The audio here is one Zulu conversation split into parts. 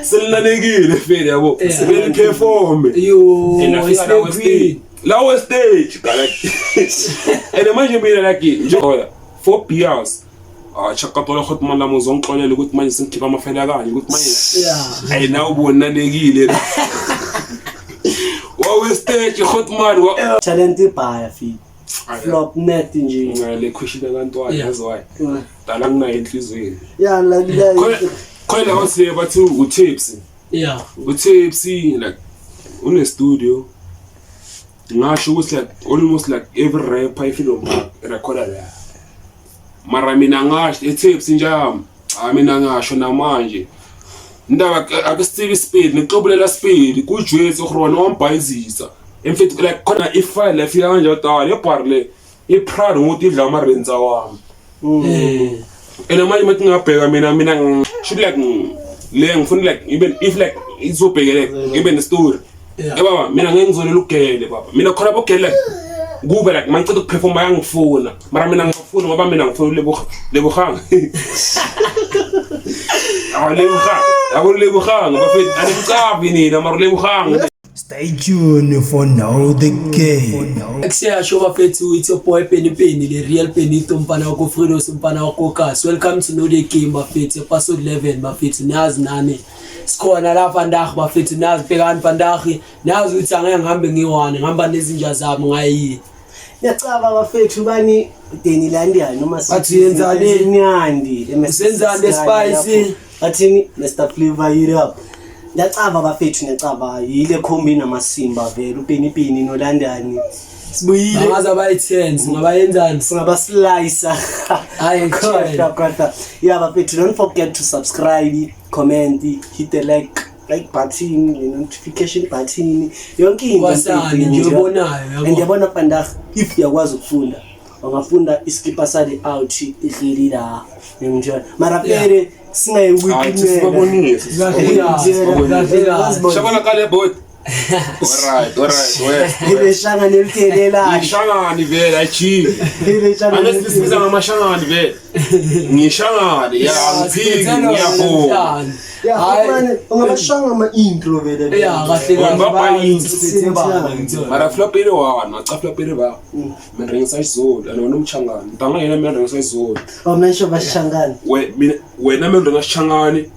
Selinanekile fela, yabo. Sebeli perform. Yo, And afika la it's stage. La stage like and manje mina like njengoba 4 beers. Ah, chakatola khot man la muzongixolela ukuthi manje sengikhipha amafela kanje ukuthi manje ayi nawe ubonanekile. Wawe stage khot man wa Talent ibhaya fi. Flop net nje. Le question kantwana, yazi why? Dala nginayo enhlizweni. Yeah, like like Khona la bathi bathi uTipsy. UTipsy like une studio. Ngasho ukuthi like almost like every rapper ifilo recorder la. Mara mina ngasho eTipsy nje yami. Ah, mina ngasho namanje. Indaba akusithibi speed nixobulela speed kujwetsi gore wambhayizisa. Emfethu like khona ifile lefika kanje dala ebhar le iproud ngokuthi idla amarenza wami. And manje mathi ngingabheka mina should like le ngifuna like even if like izobhekele ibe ne story. Eh baba, mina ngeke ngizolela ugele baba. Mina khona bogele kube like mangiceda ukuperform bayangifuna. Mara mina ngifuna ngoba mina ngifuna ulebo lebogang. Awu lebogang. Awu lebogang bafethu animcavi nina mara lebogang. Stay tuned for Know the Game. Kusiyasho bafethu, it's your boy Penny Penny, the real Benito, mfana wakho Fredos, mfana wakho Kasi. Welcome to Know the Game bafethu, episode 11 bafethu. Nazi nani sikhona la vandag bafethu, nazi bhekani vandag, nazi ukuthi angeke ngihambe ngiwane, ngihamba nezinja zami ngayiye. Ngiyacaba bafethu bani Deni Landia noma Bathi yenzani? Nyandi. Usenzani Spicy? Bathini Mr Flavor it up. Ngiyacaba bafethu, ngiyacaba yile khombi namasimba vele uPenny Penny noLandani. Sibuyile. Bangaze abayi-10 singabayenzani? Singaba slicer. Hayi, Khohlwa khohlwa. Yeah bafethu, don't forget to subscribe, comment, hit the like button, the notification button. Yonke into Kwasani nje obonayo And yabo. yabona vandag if uyakwazi ukufunda ungafunda iskipa sale out ihleli la ngitshela mara vele Hayi sibabonise. Kahle kahle. Shabana kale boy. Alright, alright, west. Ileshanga nelithelelayo. Ngishangani vele achieve. Anesi sibiza ngamashangani vele. Ngishangani ya ngiphiki ngiyavuma. Hayi. Ungabashanga ama-intro vele. Yeah, kahle Wena kahle. baba yini? Siphethe bani, ngithola. Mara flop ile wana, cha flop ile ba. Mina ngisa isiZulu, ana wena umchangani. Ntanga yena mina ngisa isiZulu. Oh manje bashangani. We mina wena mina ngashangani.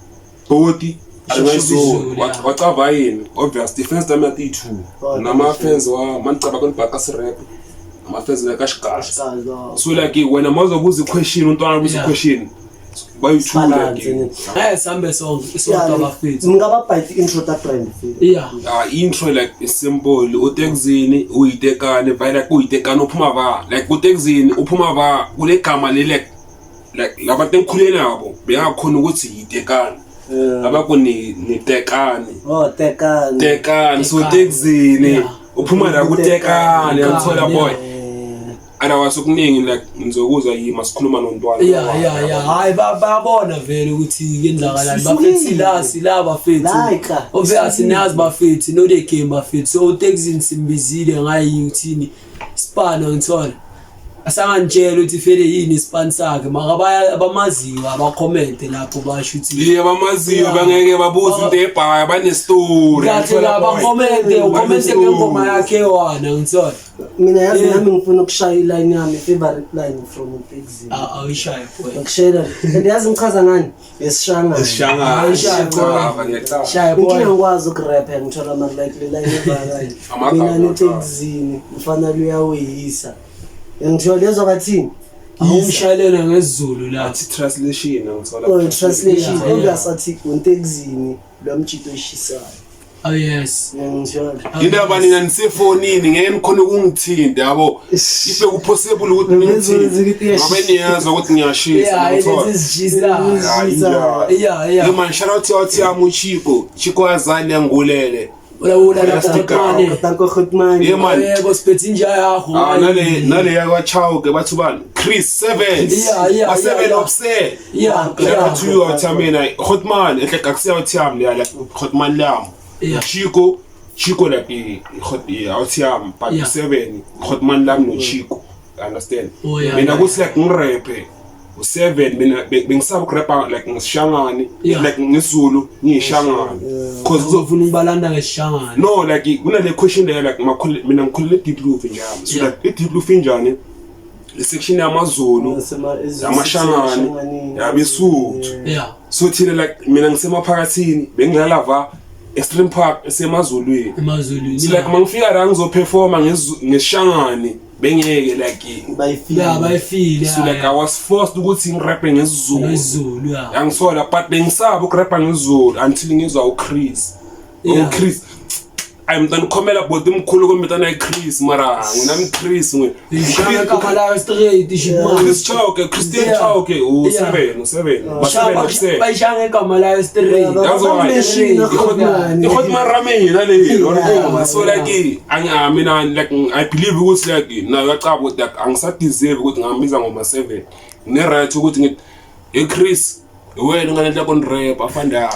Boti isiZulu, yeah. Wacava yini? Obvious defense tami ati 2. Oh, Nama fans wa manicaba konibhaka sirap. Ama fans la kashikazi. So like wena mawuzobuza iquestion untwana abuza iquestion. Bayithula Balance, ke. ne. Eh sambe sonke sonke abafethu. Ngingababhayisa i-intro ta-brand vele. Yeah. Ah, intro like is simple utekzini uyitekane vele like uyitekane uphuma va like utekzini uphuma va kule gama le like labantu engikhule nabo bengakhona ukuthi yitekane abakho ni nitekane Oh tekane. tekane so Tekane. tekzini uphuma la kutekane yangithola boy otherwise okuningi like ngizokuzwa yima sikhuluma nontwana. Yeah, hayi bayabona vele ukuthi kenzakalani bafethu la sila bafethu. Like. Obvious nazi bafethu, know the game bafethu. So uTexin simbizile ngayi uthini spana ngithola. Asangantshela ukuthi vele yini ispan sakhe maka baya abamaziyo abacomment lapho basho ukuthi Iye bamaziyo bangeke babuze into ebhaya banestory. kahle la bacomment ucomment ngengoma yakhe wana ngithola. Mina yazi nami ngifuna ukushaya iline yami, favorite line from uTexin. Awuyishaye boy. Ngikushayela. And yazi ngichaza ngani? Esishangana. Isishangane. Shaya Ngiyacaba. Shaya boy. Inkinga ngikwazi ukurapha ngithola ama like le line evakali. Amagama Mina achaza. neTexini mfana luyaweyisa. Ngithola lezwa bathini? Awumshayelele ngesiZulu la. Athi translation angithola. Oh translation Yeah. obvious athi uNtexini lwamjito oshisayo. Oh yes. Ngithola. Indaba nina nisefonini ngeke nikhona ukungithinta yabo. If kupossible ukuthi ningithinte. Ngoba niyazi ukuthi ngiyashisa Yeah, ngithola. it is shisa. Hayi, injalo. Yeah. Yo man shout out to yami uChico. Chico yazani yangulele. Ula ula la Plastic Khotmane. Danko Khotmane. Yeah man. Yebo siphethe inja yakho. Ah nale yakwa ke bathi bani? Chris 7. Yeah, Ba 7 upset. Shout out to you out mina. Khotman enhle kakusiya out yami leya like Khotman lami. Chico Chico like i out yami but 7 Khotman lami no Chico. Understand? Oh, yeah, Mina yeah. kuthi like ngirephe. U7 mina bengisaba ukurapa like ngesishangane, Yeah. like ngesiZulu ngiyishangane. Cause Uzofuna ukubalanda ngesishangane. No, like kunale question leyo, like makhulu mina ngikhulele e-Diepkloof njalo. So Yeah. like e-Diepkloof injani? Le section yamaZulu, yamashangane, yabesuthu. Yeah. So thina like mina ngisemaphakathini bengidlala va Extreme Park esemazulwini. Emazulwini. So like mangifika la ngizoperforma ngesishangane bengeke like Yeah, bayifile. So like I was forced ukuthi ngirape ngesiZulu. NgesiZulu, yeah. Yangisola, but bengisaba ukurapa ngesiZulu until ngizwa uChris. uChris I'm done khomela bodi mkhulu komitana iChris mara nginami Chris ngwe. Ishaya igama layo straight shit. Chris Chauke, Christian Chauke, u7 u7. Ba7 Bayishaya ngegama layo straight. Yazi why? Ikhotman rameni le Yeah. so like mina like I believe ukuthi like nayo yacaba ukuthi like angisadeserve ukuthi ngambiza ngoma 7 ne right ukuthi ngithi hey Chris, wena ngalendlela kon rap afanda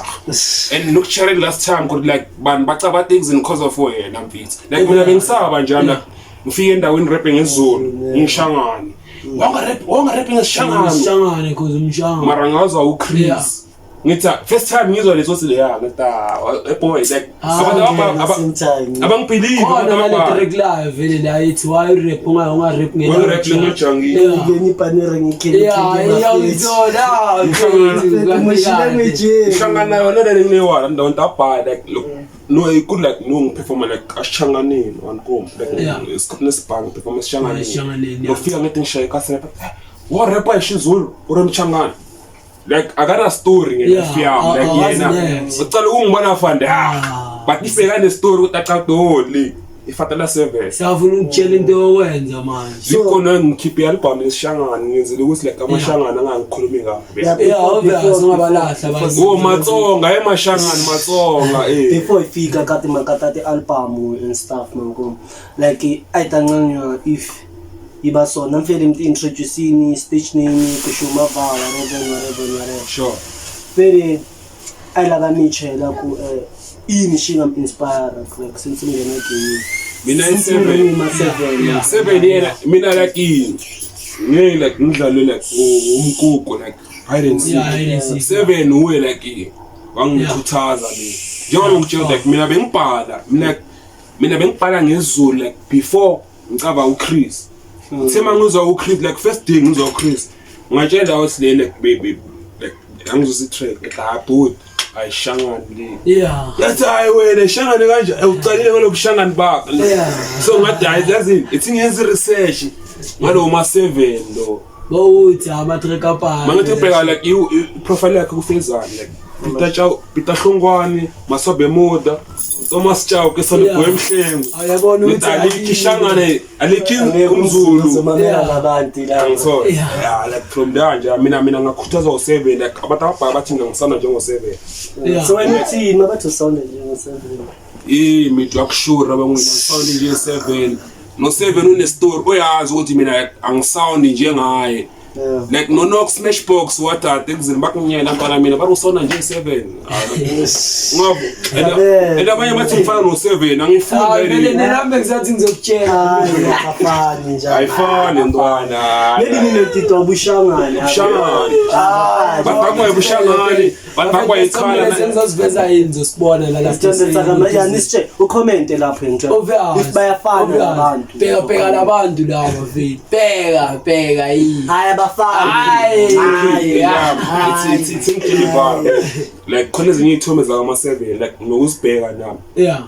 and look sharing last time could like bantu bacaba things in cause of wena mfithu like mina bengisaba njalo like ngifike endaweni rap ngesiZulu ngishangane wonga rap, wonga rap ngesishangane. Umshangane cause umshangane. Mara ngazwa uChris. Ngithi first time ngizwa leso leya ngithi ah, boy, like abantu abangibelieve Khona abantu ngale ababhala. track layo vele la ithi why rap unga rap Why rap ngejangile? Yeah, iyawuthola. Ngihlangana yona le nginewa ndawo ntabhala like look no it could like no ngiperforma like asishanganeni one kom like isikhathi nesibhangi perform esishanganeni. Esishanganeni, yeah. Ngofika ngithi ngishaye kasi wa rapper isiZulu uremchangana like akana story ngelife yami like akazi yena next. ucala ukungibona fande ah but if bekane story ukuthi aqaqoli ifatela 7. Siyafuna ukutshela into yokwenza manje. Zikhona ngikhiphe i-album lesishangane ngenzele ukuthi like amashangane angangikhulumi kabi. Yeah, obvious ungabalahla abantu. Oh Matsonga, emashangane Matsonga eh. Before ifika ka timhaka ta ti-album and stuff manko like a yi ta ncanywa if yi va swona mfele mi ti-introducini stage name ku xuma va whatever and whatever and whatever. Sure. Fele a yi lava mi chela ku yini xi nga mi inspire like since mi nghena gaming? Mina Since mi i-seven. ri ma seven. Seven yena mina like ngeke like ngidlale like umkoko like hide and seek. Yeah, hide and seek. Seven uwe like wangikhuthaza mina. Njengoba ngikutshela like mina bengibhala ngesiZulu like before ngicaba uChris. Uthe mangizwa uChris like first day ngizwa uChris. Ngatshela ukuthi le like baby like angizwa track like ah good ayishangani le. Yathi hayi wena shangane kanje ucalile ngalobushangani bakho. So ngathi hayi yazi ithi ngenza research ngalo ma 7 lo. Bawuthi ama-track abhale. Mangithi ubheka like i-profile yakhe kufezani like Peter Chau, Peter Hlongwane, Masobe Muda, Thomas Chau ke sona boy Mhlengo. Ayabona Ngithi ukuthi alikhi shangane, alikhi umZulu. Uzomamela labantu la. Angithola. Yeah. Yeah, like from there nje mina ngakhuthazwa u7 like abantu ababhala bathi mina ngisana njengo 7. Yeah. So wena uthini mabathi usawunde njengo-seven? Eh mina akushura abangwena ngisound nje 7. No 7 une story uyazi ukuthi mina angisound njengaye. Like no knock smash box what are things bakunyela ntwana mina barusona nje 7. Ngabo. And abanye bathi ngifana no 7 angifuni Hayi vele le. nenami ngisathi ngizokutshela. Hayi akafani njalo. Ayifani ntwana. Maybe ninotitwa bushangane. Bushangane. Ah, Bathi bushangane, bathi Mina ikhala. sengizoziveza yini ngizosibona la lapho. Isithombe sakama ya nisitshe ucommente lapho ngitshela. Obvious. If bayafana Obvious. labantu. Bheka bheka labantu laba vele. Bheka bheka yini. Hayi abafani. Hayi. Hayi. Yeah, it's ngijibala. Like khona ezinye iy'thombe zakama-7 like nokuzibheka nami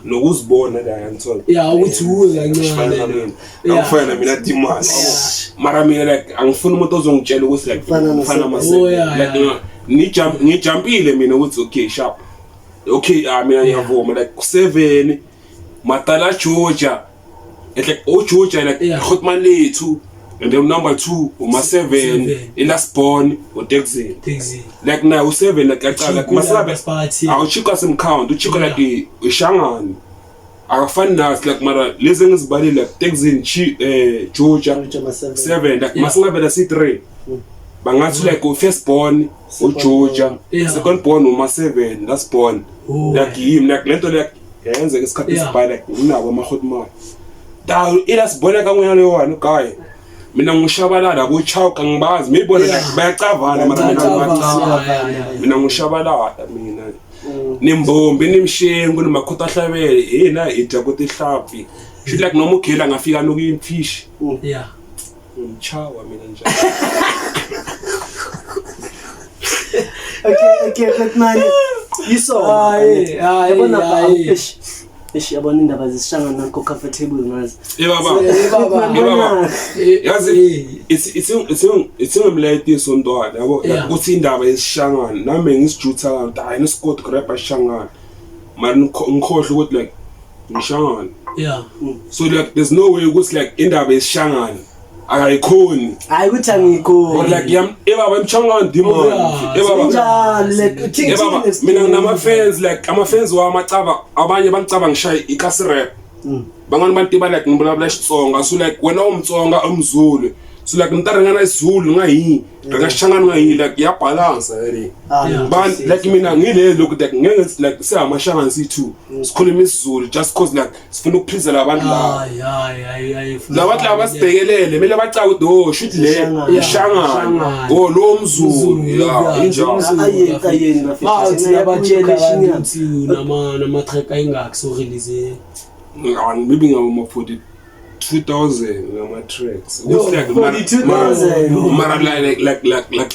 nokuzibona la yangithola. Yeah, ukuthi uwe kancane. Yeah. Angifana na mina Dimas. Mara mina like angifuni umuntu ozongitshela ukuthi like Ufana no ngifana seven. ma Oh, yeah, like yeah. ngijumpile mina ukuthi okay sharp. Okay, ah mina ngiyavuma like 7 Matala Georgia. It's like oh Georgia like Khotman lethu and then number 2 uma 7 Seven. ilast born uTexin. Taxi. Like now u7 like yaqala like Chiku masabe la awuchika simcount uchika like ishangane akafani nathi like mara lezi engizibalile like Texin Chi Georgia Georgia ma seven. 7 like masingabela si3 bangathi like u first born u Georgia second born uma 7 last born Oh. like yimi like lento like yayenzeka isikhathi esibhaya like nginabo amahotman da ilast born kangwena leyo one guy Mina ngushabalala bochauka ngibazi maybe bona like bayacavana mara mina ngibacava. Mina ngushabalala mina. Nimbombi nimshengu nimakhota hlabele hina hi dya ku tihlampfi. Swi like noma ugela ngafika nokuyimfishi. Yeah. Ngimchawa mina nje. Okay, but man, you saw. Hayi, hayi, Yabona hayi. eish. Eish, yabona indaba zisishanga nakho comfortable ngazi. Eh baba. Eh, baba. Eh baba. Eh, Yazi it's ingimlayetiso ntwana yabo like Yeah. ukuthi indaba yesishangana nami ngisijutha kanti hayi nisigodi grab ashangana mara ngikhohle ukuthi like ngishangana Yeah. so like there's no way ukuthi like indaba yesishangana akayikhoni Hayi ukuthi angikho. or like yam eh baba emchangana demon Yeah, eh baba Njalo like eh baba mina nginama fans like ama fans wami acaba abanye bangicaba ngishaye ikasi rap bangani bantu ba like ngivulavula Xitsonga so like wena umtsonga umzulu so like ni ta ringana isiZulu nga hi ringa Xichangani nga hi like ya balance yale Yeah. ban like mina ngile lokhu like ngeke like siyamashangani siyi-two sikhuluma isiZulu just cause like sifuna ukuphiza labantu laba Hayi, hayi, hayi, hayi. labantu laba basibhekelele kumele bacace ukuthi oh shuthi le Ishangane. ishangane Ishangane. oh lo mzulu Mzulu, ya yeah. injalo Mzulu. Ayeni ayeni Bathi abatshela abantu ukuthi unama nama-track ayingaki so-release. Ah, maybe ngama 42,000 ngama tracks. Ukuthi like 42,000. mara like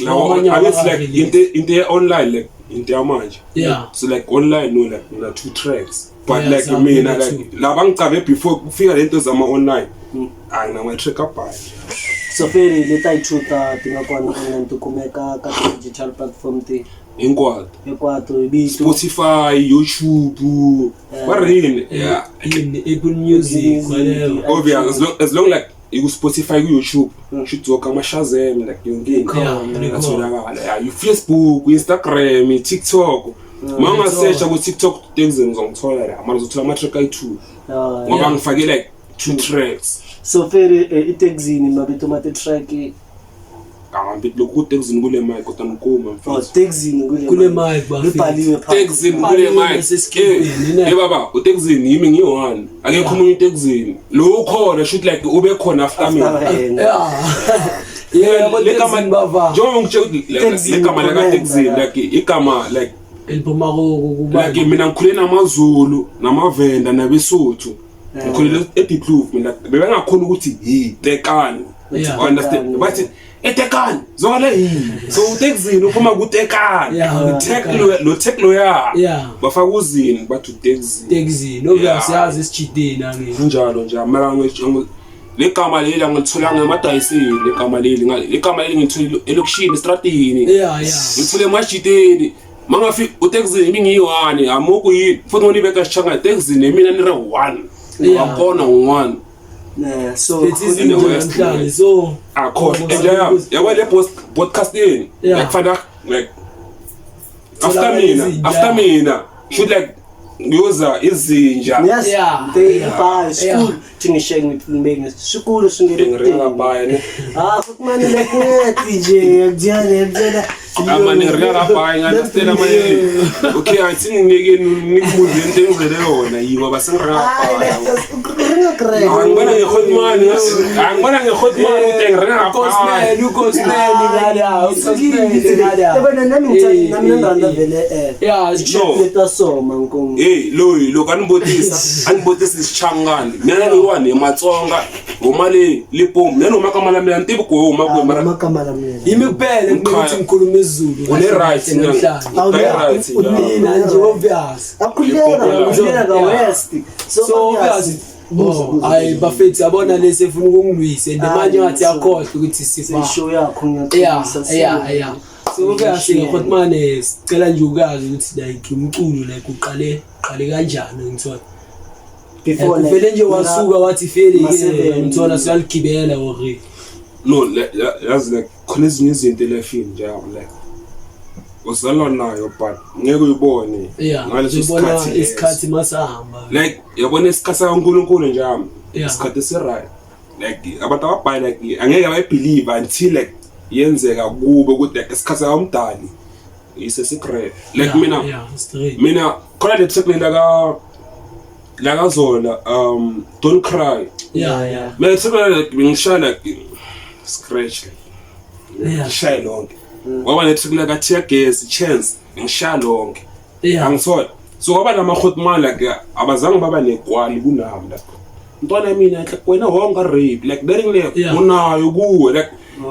lawa Amanye I guess like awaka-release. into online like into yamanje. Yeah. So like online no like mina two tracks. But Yeah, like so mina mina like two. laba ngicabe before kufika lento zama online. Anginama track abhayi. So feri leti a yi chuta ti nga kona online ti kumeka ka ti-digital platform ti Hinkwato. hinkwato hi vito Spotify, YouTube, what yeah. In Apple Music, Music. whatever. Obvious as long like iku Spotify ku YouTube should work ama Shazam like yonke into. Yeah, record. Atholakala yeah, you-Facebook, Instagram, i-TikTok. Uma ungasearcha ku-TikTok Tekzini uzongithola la, mara uzothola ama-track ayi-two. Ah, Ngoba Yeah. ngifake like two tracks. so feri itekzini mavito ma ti-track Ah, ngithi lokhu kuTekzini kule mic kodwa ngikuma oh mfethu. tekzini kule Kule mic, bafethu. libhaliwe phansi Tekzini kule mic. Naseskipini, Eh, ne? eh baba, uTekzini yimi ngiyi-one. Akekho omunye uTekzini. Lo ukhona shoot like ube khona after mina. After yena. Yeah. Yeah, Le gama- bo-Tekzini bava. Njengoba ngitshela ukuthi like, Tekzini le gama comment, lakaTekzini yeah. like igama like Eliphuma ku- like mina ngikhule namaZulu namaVenda nabeSotho ngikhulele eDiepkloof mina bebengakhona ukuthi hi tekani Yeah. understand Tekani. bathi etekani zona hi so utekzini uphuma kutekani Yeah, tek lo tek lo ya Yeah. bafaka uzini bathi utekzini Tekzini. Obvious Yeah. yazi isijideni angithi. kunjalo nje mara legama leli angilitholanga emadayisini legama leli legama leli ngilitholile elokishini estratini Yeah, yeah. ngithole emajiteni mangafika utekzini mingiyi-one amukho yini futhi ngonibeka sishanga tekzini mina ni re one Yeah. wakona one Yeah, so It's In the izinto West, namhlanje so akhona and yabo le podcast yeni Yeah. like fana like after Tholakala mina izinja. after mina should like ngiyoza izinja yes Yeah, they yeah. buy school thingishe ngibenge sikulu singele ngiringa bhayi ne ah futhi mani lekungeti nje ngiyana ngiyana amane ngiringa bhayi ngi-understand amane okay athi nginike nikubuze into engizele yona yibo basengiringa bhayi Angibona nge-hotman, angibona nge-hotman ukuthi ngiringa bhayi. Ghostman, uGhostman ngala, uGhostman ngala. yabona nami ngithanda nami Eh, ngiranda eh, vele eh Yeah, No. leta soma nkomo Hey, loyi loko anibotisa, anibotisa isichangani. Mina loyiwani hi Matsonga, huma le Limpopo. Mina ni huma ka Malamulele, ni tivi ku huma kwihi mara amagama lamlela yimi kuphela kumele ukuthi ngikhulume isiZulu. une right namhlanje. right. Mina nje obvious. akhuleka akhuleka Yeah. west so So obvious. Oh, hayi bafethu yabona lesi efuna ukungilwisa and manje ngathi yakhohlwa ukuthi sifa. show yakho Yeah, ngiyaqinisa yeah, yeah. So obvious Hotman sicela nje ukazi ukuthi like umculo like uqale qale kanjani ngithola. Before Like, uvele nje wasuka wathi feli ke Ma-seven. ngithola siyaligibela or No, yazi like khona ezinye izinto elifini nje like uzalwa nayo but ngeke uyibone yeah ngaleso uyibona sikhathi leso. isikhathi masahamba. Like yabona isikhathi sikaNkulunkulu nje yami Yeah. isikhathi esi-right like abantu ababhayi like angeke bayibelieve until like yenzeka kube ukuthi like isikhathi sakamdali isesigrade like Yeah, mina yeah, straight. mina khona le track le laka lakazola don't cry Yeah, yeah. mina track le like ngishaya like scratch like ngishaye lonke. Mm. Kwaba ne-track la ka-tear gas chance, ngishaya lonke. Angithola, so kwaba nama-hotman like abazange baba nekwali kunami, like mntwana mina like wena wonke rape like daring le unayo kuwe like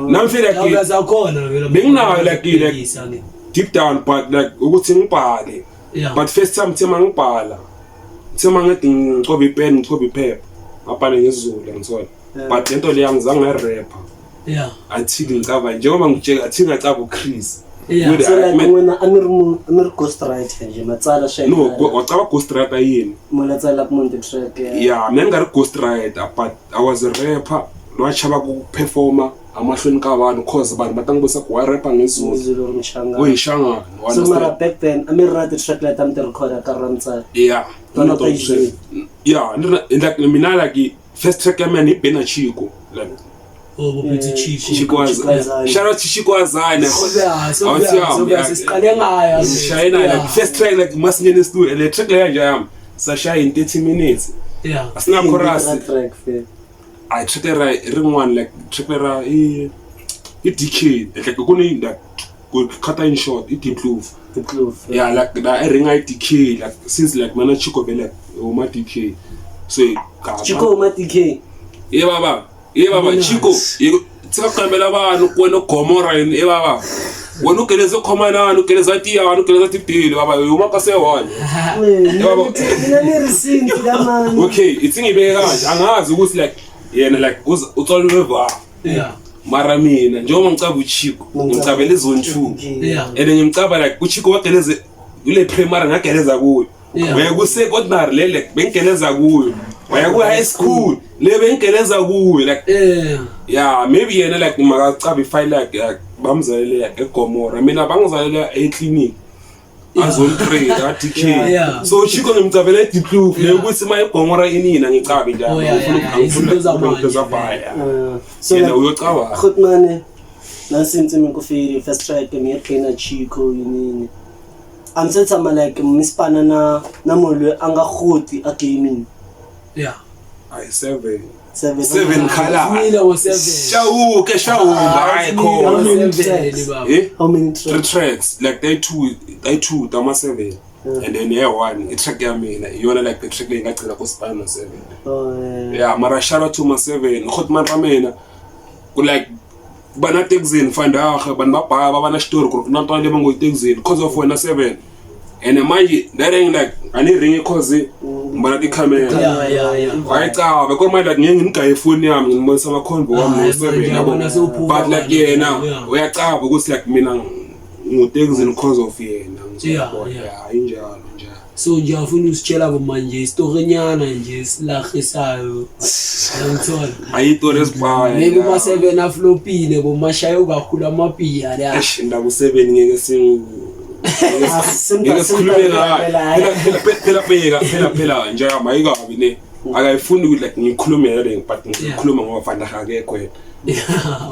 nami feel like Yazakhona vele. Benginayo, like deep down, but like ukuthi ngibhale, but first time thema ngibhala, thema ngithi ngicobe ipen, ngicobe iphepha, ngabhala ngesiZulu, ngithola, but lento leyo angizange ngayirapha until ngicaba, njengoba ngitshela, until ngacaba uChris. With So like man- wena a mi ri a mi ri ghost writer nje matsala swa No, wacaba ghost writer yini? Mona tsala ku munhu track, yeah. Yeah, mina ngingari ghost writer, but I was a rapper lowa chavaka ku performa amahlweni ka vanhu, cause vanhu va ta ngivutisa ku wa rapper ngesiZulu. Zulu ri Mchangana. Uyishangana. So mara back then a mi ri na ti-track leti a mi ti recorda ka ra mtsala? Yeah. Tona ta Zulu. Yeah, like mina like first track ya mina ni Bena Chico, like Oh, bophethe Chico. Chico Chico Azane. Shout out to Chico Azane. Obvious, Awuthi obvious, yami, obvious. Siqale ngayo. Ngishayina like first track like masingene studio, le track leyo nje yami sashaya in 30 minutes. Asina chorus. That track fair. I track ra rin'wana like track ra i DK, like ku ni like ku cut in short i Deep Kloof. The Kloof. Yeah, like la i ringa i DK, like since like mana Chico vele uma DK, so Chico uma DK. Ye baba, ye baba. Nice. Chico tshika ku kambela vanhu ku wena gomora yini e baba, wena u geleze khomanani, u geleza tiyani, u geleza tibili baba, i huma ka se one. Baba. Mina ni ri sinti la mani. Okay, ithi ngibeke kanje, angazi ukuthi like yena like utswaliwe va, mara mina njengoba ngicaba uChico, ngicabela izone 2 and ngimcaba like uChico wageleze kule primary ngageleza kuyo, waya ku secondary le like bengigeleza kuyo, waya ku high school le bengigeleza kuyo, like yeah, maybe yena like makacaba ifile like bamzalele like eGomora, mina bangizalele eclinic azone 3 ka DK. So uChico ngimcabele eDiepkloof le ukuthi uma eGomora inina ngicabe njalo. Oh, yeah. Izinto zamanje. Zabhaya. So Yena like uyocabanga. Goodman nasince mi ku firi first track mi ya Chico yinini. A mi se tshama like mi spana na munhu loyi a nga goti a gaming? Ay, 7. Seven. 7 khala. Mina ngo 7. Shawuke shawuka, hayi How khona. many tracks? Baba. Eh. How many Three tracks? tracks, like they two tama 7 and then yeah, one i track ya mina iyona like the track le ngagcina ku spana 7. Oh, yeah. Yeah, mara shout out to ma 7 khot man ra mina ku like bana taxini fandaga vanhu va baya va va na xitori ku ri ku na ntwana leyi va ngo yi taxini cause of wena 7, and manje that ain't like a ni ringi cause mbona tikhamera. Wayicaba kodwa manje like ngeke ngimgaye ifoni yami ngibonisa amakhombo wami Ah, no-7 manje yabo. yabona sewuphuma But like manje, yena uyacaba ukuthi like mina ngutekzini cause of yena. Ngizobona. Yeah, injalo njalo. So nje afuna usitshela manje isitorinyana nje silahisayo, yangithola? Ayitori ezibhaya. Maybe uma-7 aflopile bomashaye kakhulu amapiya la. Eish, indaba u-7 ngeke Ah, ngeke sikhulume ngayo. Phela phela phela phela phela nje ayikabi ne akayifuni ukuthi like ngikhulume ngale, but ngikhuluma ngoba fana akekho yena.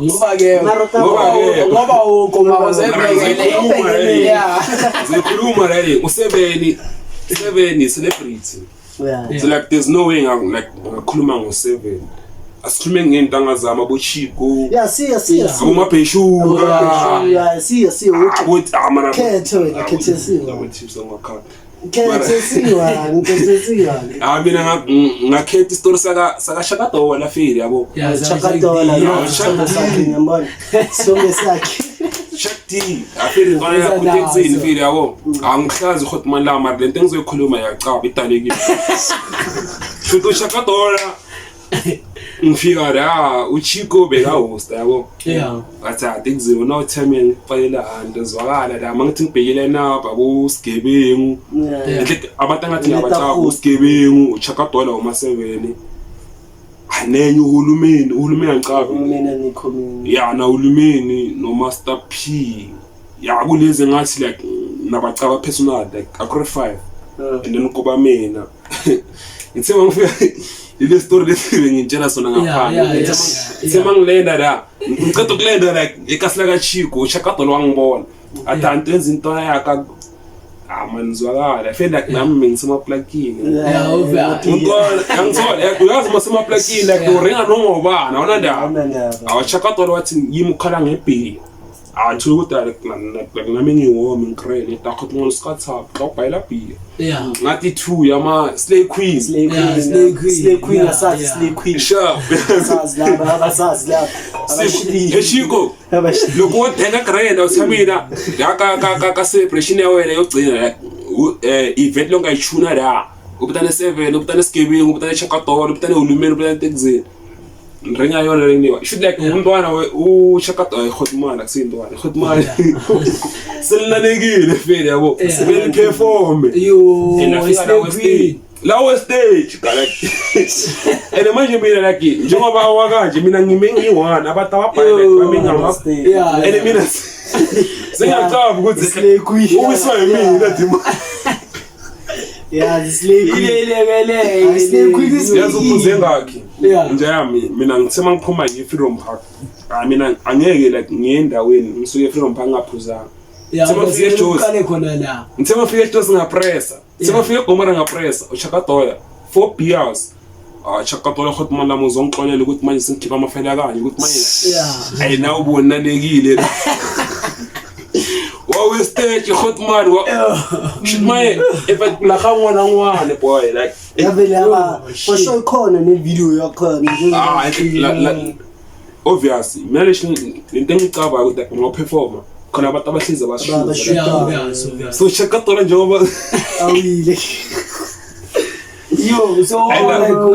Ngoba-ke Ngoba-ke- ngoba ukho Ngizoyikhuluma le. yeah. Ngizoyikhuluma le, u-7, 7 celebrity. So like there's no way like ngakhuluma ngo-7, asikhulume ngento zami aboChico. Yeah, siya siya siya. Abomabheshuka. Yeah, siya siya. Okay. Ukuthi ah mana. Khethe wena, khethe siwa. Abo-tips angakhala. Khethe siwa, ngikhethe siwa. Ah, mina ngakhetha isitori saka Shakadola feli yabo. Yeah, Chakadola, yeah. no, isithombe sakhe ngiyambona. Isithombe sakhe. Shak D afeli ntwana yakho uTexini feli yabo, angihlazi hotman la, mara lento engizoyikhuluma yacaba idalekile shuthi uShakadola ngifika la uChico beka-hosta yabo. Ngathi ah Texini una utheme ngikufalela hanto zwakala la mangithi ngibhekile napha abo sigebengu. Like abantu angathi ngiyabacaba usigebengu uChakadola uma-7 anenye uhulumeni angicabi. Mina nikhomini. Ya, na uhulumeni no-Master P ya kulezi ngathi like nabacaba personal like akure 5 and then kuba mina ngithe mangifika ile story lesi bengitshela sona ngaphandle. Ngithe mangilenda la, ngiceda ukulenda like ekasi lakaChico, uChakadola wangibona athi anto enza into yakhe. Ah man, zwakala. I feel like nami bengisemaplakini. Yeah, obvious. Umntwana angithola uyazi uma semaplakini like uringa noma ubani awunandaba. Awunandaba. Awachakatola wathi yimi ukhala ngebhiya. Angithola ukuthi like nami ngiwomi ngikrele takho ngone sikhathi xa ubhayela bhiya. Yeah. Ngathi two yama Slay Queen. Slay Yeah, Queen. Slay Queen. Slay Queen Yeah, asazi yeah. Slay Queen. Sharp. Asazi laba abasazi laba. Abashili. Eshiko Abashili. loko wo thenga grand awuthamina la ka ka ka ka celebration ya wena yogcina like event lonke ayichuna la u vitane 7 u vitane sigebengu u vitane chakatolo u vitane hulumeni u vitane tekzini ringa yona leniwa should like umntwana uchakatolo khotmana kusintwana khotmana selinanekile fele yabo Yeah. sebeli perform Yo, And afika Slay la Queen. stage lawo stage like and manje mina like njengoba awakanje mina ngime ngiyi-one abantu ababhaye like bame ngama Yeah. and mina sengiyacaba ukuthi Slay Queen. uwiswa yimina dima Yeah, the Slay Queen. Ilelekele. Slay Queen is- yazi uphuze ngakhi Yeah. nje yami mina ngithe uma ngiphuma ngiye e-freedom park hayi mina angeke like ngiye endaweni ngisuke e-freedom park ngingaphuzanga Yeah, Ngithe uma ngifika eJozi uqale khona la. ngithe uma ngifika eJozi ngapressa ngithe uma ngifika eGomora ngapressa uchakadoya four beers ah chakadola khothi manje lami uzongixolela ukuthi manje sengikhipha amafela kanje ukuthi manje Yeah. ayi nawe ubonanekile wawe stage khotman wa shit maye if la ga ngwana ngwane boy like Yavele yaba Oh, for shit. sure ikhona ne-video yakhona ah la obviously mina leshi into engicabanga ukuthi like ngoperforma khona abantu abahlezi abashuta Abashuta. Yeah, obvious, obvious. so chakatola njengoba awile. Yo, so like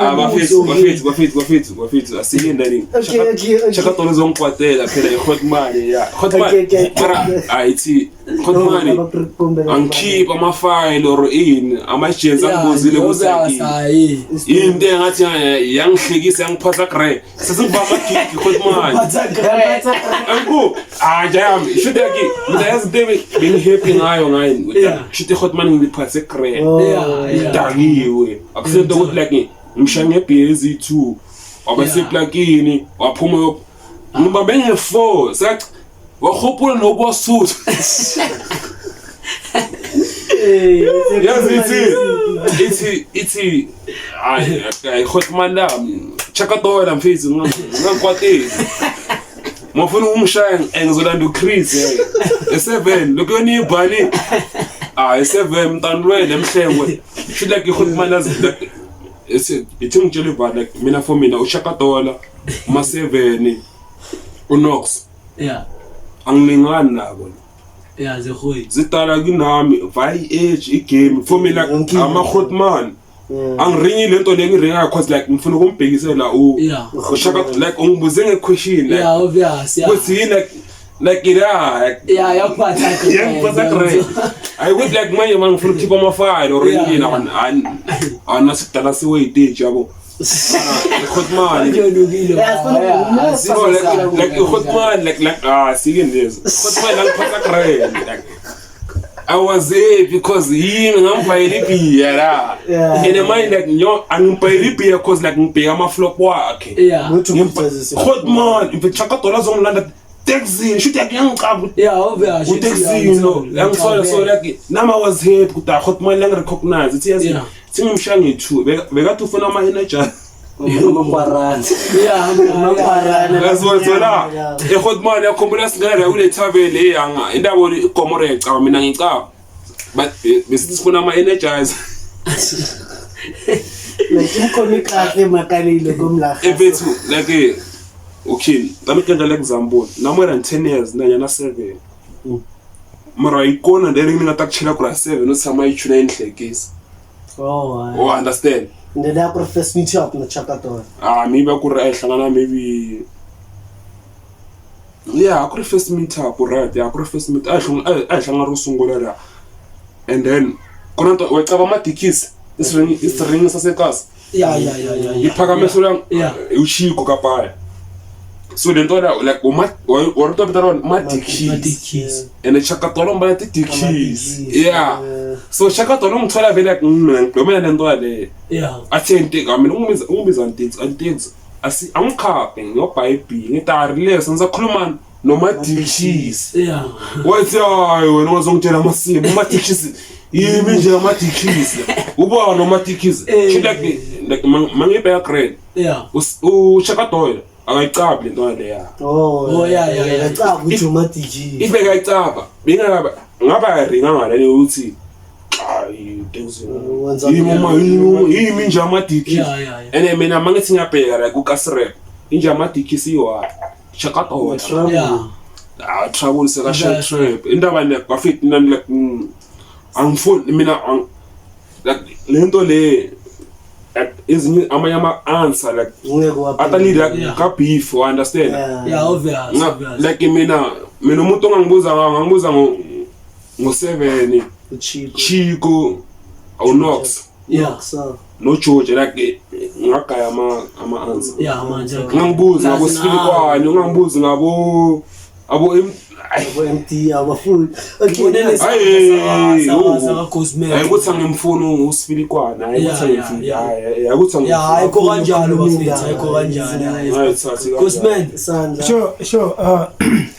ah bafethu bafethu bafethu bafethu bafethu asiyendani Okay, okay, okay. chakatola uzongikwatela phela ihotman ya Okay, hotman okay. mara ayithi hotman angikhipha amafayili or ini ama-agents angibuzile ukuthi hayi. into engathi yangihlekisa yangiphatha gre sesingibamba amagigi hotman angu ah jayami shuthi yaki mina yazi into bengi-happy ngayo ngayo Yeah. shuthi hotman ngiliphathe gre Yeah, yeah. dakiwe akusento ukuthi like ngisha ngebhiya eziyi-two wabaseplakini waphuma ngibambe nge-four sathi wahopula nokuwasutha yazi ithi ithi ithi hayi hayi hotman lami chakatola mfethu ngangikwateli mafuna ukungishaya ngizolanda uChris e7 lokho yona ibhali ah e7 mntanilwele emhlengwe should like ihotman azi like ithi ithi ngitshela ibhali like mina for mina ushakatola uma 7 uNox Yeah. angilingani nabo Yeah, zehoyi. zidala kunami via age igame for me like Yonke into. ama-hotman angiringi lento le ngiringayo cause like ngifuna ukumbhekisela Yeah. ushaka like ungibuze nge-question like Yeah, obvious. Yeah. ukuthi yini like like ila like Yeah, yakuphatha. yangiphatha great hayi ukuthi like manje ma ngifuna ukukhipha amafayile or Yeah, yini yeah. anasikudala siweyiteji yabo hotman Nje Yeah, sifuna- No, like like hotman like like ah sike lezo hotman langiphatha great like I was there because yimi ngambhayela ibhiya la Yeah. and manje like nyo angibhayela ibhiya cause like ngibheka ama-flop wakhe Yeah. Hotman mfethu azongilanda taxini shuthi yakhe yangicaba Yeah, obvious. utekisini lo yangithola so like nami I was happy ukuthi ah hotman langirecognize ithi yazi Yeah. singimshaya nge-two bekathi ufuna ama-energy Yeah, Amakwarana. Ngazothola ehotman yakhumbula singena la kule tavern eyanga indaba le igomora yacaba mina ngicaba but besithi sifuna ama-energizer Like imkhona ikahle makalile komlaha. efethu like okay nami kenza le example na more than 10 years nanyana 7 mara ikona leri ni nga ta ku chela ku ra 7 u tshama yi chuna yi ni hlekisa Oh. u understand Ndlela ya ku ri first meet up na Chakatola. ah maybe a ku ri a hi hlangana maybe yeah a ku ri first meet up right yeah a ku ri first meet a hi hlangana ro sungula la and then ku na wa cava madikisi isiringi sasekasi Yeah, yeah, yeah, yeah. iphakamiselwa Yeah. uchiko kapaya so le nto like warito vitana madikisi Madikisi. and chakatolo mbala ti-dikisi Ama-dickies, yeah yeah. so chakatolo ngithola vele like ngigqomela le nto leyo Yeah. athe ntiki mina ungibiza ntiki antiki asi angikhaphe ngiyobhayibhili ngithi ari leso ngisakhuluma Noma-Dickies. Yeah. Wathi hayi wena ungazongitshela amasimo uma-Dickies yimi nje ama-Dickies ubona noma-Dickies. Eh. Shit like mangibheka grand ushakadoyela akayicabi le ntwana leya. Oh, Oh, yeah. Ngicabanga ukuthi uma DJ. If bekayicaba bengaba ngaba yaringa ngale ukuthi hayi Wenza yimi yimi nje ama-Dickies. Yeah. And mina mangithi ngiyabheka like uKasrep inje ama-Dickies iwa shakadoyela. Trouble. Ah, trouble seka Yeah. trap indaba le bafit nani like angifuni mina like lento le like ezinye amanye ama answer like Ngeke waphendula. atali like ka beef, you understand? Yeah. Yeah, obvious, obvious. Like mina umuntu ongangibuza ngangibuza ngo 7 Chico. Chico uNox So, no George like ngagaya ama answer. Yeah, manje. Ngangibuza ngabo Sifilikwane, ungangibuzi ngabo abo abo MD abafuni. Okay. Ngibonele Hayi, oh. saka Ghostman. Hayi ukuthi angimfuni uSifilikwane, hayi ukuthi Yeah, angimfuni, yeah, hayi hayi ukuthi Yeah, angimfuni. ayikho kanjalo bafethu, ayikho kanjalo. Hayi. Hayi thathi kanjalo. Ghostman. Isandla. Sure.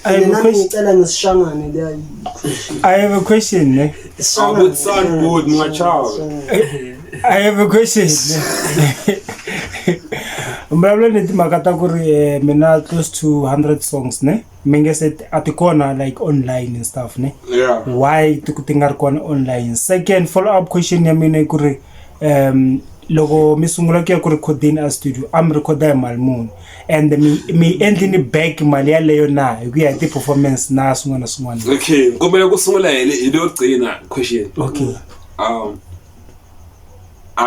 I have a Mina question. ngicela ngesishangane leya question. I have a question. Ne? Isishangane. Good son, good, ngachawe. I have a question. Mbulavulo ni timhaka ta ku ri mina close to 100 songs ne mi nge se a ti kona like online and stuff ne. Yeah. Why ti ku ti nga ri kona online? Second follow up question ya mina i ku ri loko mi sungula ku ya ku recordeni a studio a mi recorda hi mali muni and mi endlini back mali yaleyo na hi ku ya hi ti-performance na swin'wana na swin'wana? Okay, kumele kusungula hi leyo gcina question. Okay.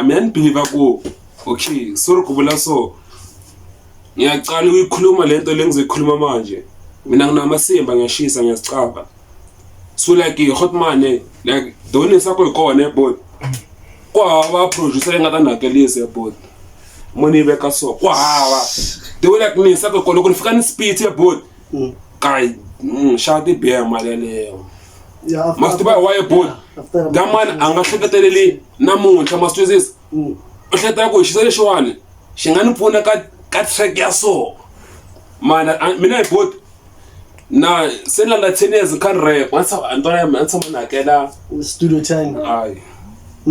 Mina ngibelieve ku okay, sorry kubula so. Ngiyacala ukuyikhuluma lento lengizoyikhuluma manje. Mina nginamasimba ngiyashisa ngiyasicaba. So like hotman like doni sakho ikona boy. Kwaba producer engatanhakelisa boy. Moni beka so kwaba. The way like ni sakho ikona ku fika ni speed ya boy. Kai shati beer mali leyo. Yeah, after, Must buy why boy. After That man a nga hleketeleli namuntlha ma swi twisisa. U hleketa ku xisa lexiwani xi nga ni pfuna ka track ya so. Mana mina hi board na se ni landza 10 years kha rap a ntwana ya mina a ni tshama ni hakela studio time. Hayi.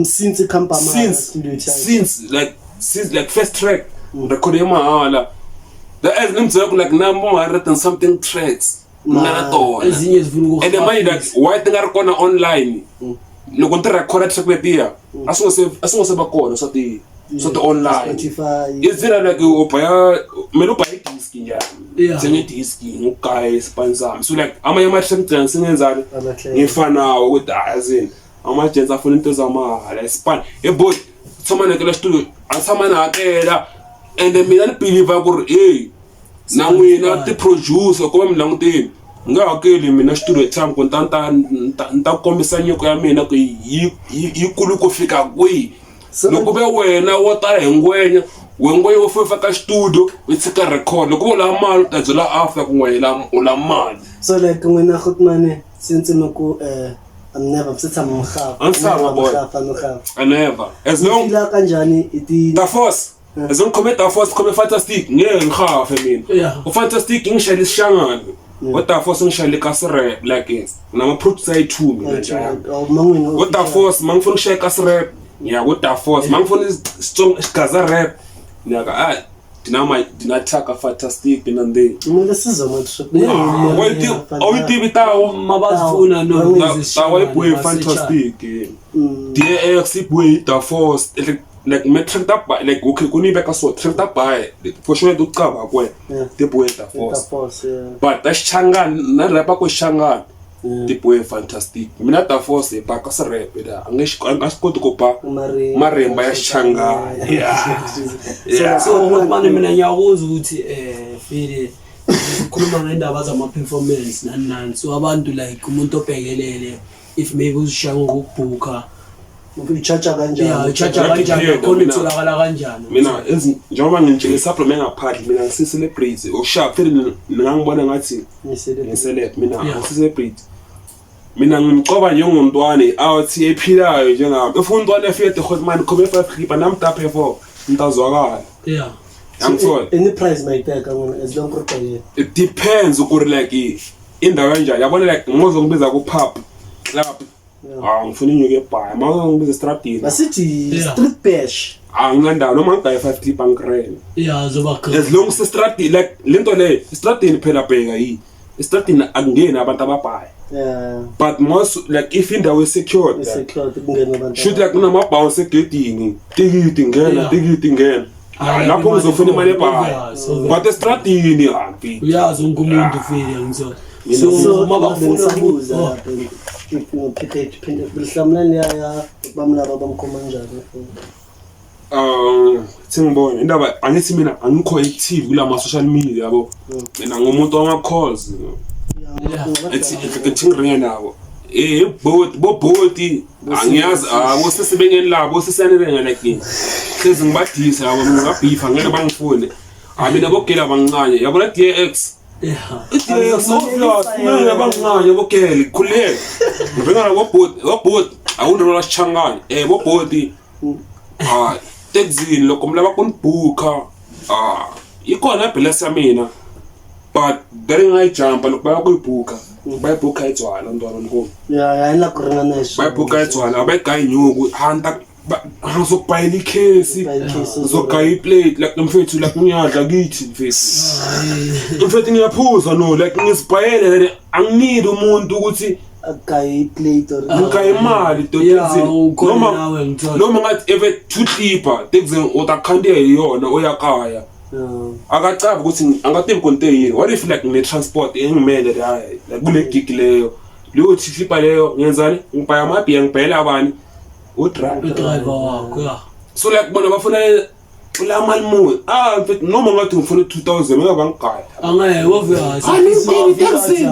Since company Since studio time. Since like first track record ya mahala. The as ni byela ku like na more 100 and something tracks nga na tona. Ezinye zifuna And manje like why ti nga ri kona online? Loko ni ti record track letiya a swi nga se va kona swa ti online. Spotify. Izira like u baya mina u baya idiski njani. Yeah. Thenge idiski ngokugaya isipani sami. So like amanye ama-track ngigcina sengenzani Amahle. ngifanawo ukuthi hayi azini ama-gents afuna into zamahala isipani eboy tshama ni hakela studio a tshama ni hakela and mina ni believe ku ri hey na n'wina ti-producer ku va mi languteni ni nga hakeli mina studio time ku ni ta kombisa nyiko ya mina ku yi kulu ku fika kwihi. Loko ve wena wo tala hi ngwenya we ngwenya wo fika ka studio u tshika record loko vo lava mali u ta byela after ku ngwenya u lava mali. So like wena Grootman since noku I'm never msitha mkhafa. A ni tshama, boy. Mkhafa mkhafa. I never as long Fila kanjani iti Ta Force as long khome Ta Force khome Fantastic ngeke ngihafe mina. U Fantastic ngishayela isishangane wa Ta Force ngishayele kasrap like nama producer ayi2 mina njalo. Mangwena. Wa Ta Force mangifuna ukushaya kasrap ngiya ku Ta Force mangifuna strong isigaza rap ngiyaka ah dinama dinathaka Fantastic mina ndi. Kumele size ama trip. Awuyitivi tawo Mabazifuna no. Tawa ibuye Fantastic DX ibuye Ta Force like me track ta ba like okay kunibeka so track ta ba for sure ucaba kwe tibuye Ta Force. Force, yeah. But ta xichangani na rapa ku xichangani tibuye Fantastic mina Ta Force hi ba ka sirep la a nge a swi koti ku ba marimba ya xichangani, yeah. So manje mina ngiyakuzwa ukuthi vele ukhuluma ngendaba zama-performance nani nani, so abantu like umuntu obhekelele if maybe uzishaya ngokubhukha Uchacha kanjani? Yeah, uchacha kanjani Yeah, khona mina- itholakala kanjani? Mina njengoba ngitshela supplement ngaphandle mina ngisi-celebrate okusha phela ningangibona ngathi ngi-celeb mina. Ngisi-celebrate mina ngimcoba njengomntwana awuthi ephilayo njengami if umntwana efika eDegootman khome 5 khipha nami ta perform ngitazwakala. Angithola. Any price mayiteka ngona as long as yena. It depends ukuri like indawo kanjani. Yabona like ngozongibiza ku pub club. Ah, ngifuna inyuke ebhayi. Mawuzongibiza estradini. Masithi street bash. Anginandawo noma ngigaye 5 clip angikrele. Yeah, zoba As long as estradini like lento le estradini phela bheka yi. Estradini akungeni abantu ababhayi. Yeah. But most like if indawo is secured. Is secured kungena abantu. Shoot like kunama bounce egedini. Tikiti ngena, tikiti ngena. Ah, Lapho ngizofuna imali ebhayi. Obvious, But estradini hambi. Uyazi wonke umuntu ufile ngizona. So So uma bafuna bengisabuza oh, lapha ngiphinde mhlawumbe ya bamlaba bamkhoma njani. Sengibona indaba angithi mina angikho active kulama social media yabo. Mina ngumuntu wama calls. Ethi ethi ngiringe nabo. Bot bo boti angiyazi abo sesibengeni labo sesiyanele like hlezi ngibadisa yabo mina ngabhifa ngeke bangifune. Ah mina bogela abancane yabona DX. Yeah. DX obvious mina abancane bogela khuleka. Ngiringa nabo bot bo bot awunola sishangane bo boti. Ah taxini loko mi lava ku ni buka ah yi kona balance ya mina but leri nga yi jumpa loko va lava ku yi buka va yi buka yi byala ntwana nkulu Ya ya la ku ringana hi va yi buka yi byala va yi gayi nyuku a ni ta ngizokubhayela ikhesi ngizogaya iplate like mfethu like ngiyadla kithi mfethu mfethu ngiyaphuza no like ngizibhayele anginidi umuntu ukuthi agaye iplate or ngigaya imali Yeah, dotezini ukhona noma nawe ngithola. noma ngathi eve two clipper tekuzeni utakhandiya yiyona uyakaya akacabi ukuthi angativi konte yini what if like ngine-transport engimele la like kule gig leyo leyo clipper leyo ngenzani ngibhaya amabhiya ngibhayela abani udriver Udriver wakho yeah. so like bona bafuna la mali muni ah mfethu noma ngathi ngifuna 2000 ngeke bangigaya Angeke obvious. Aningini taxini.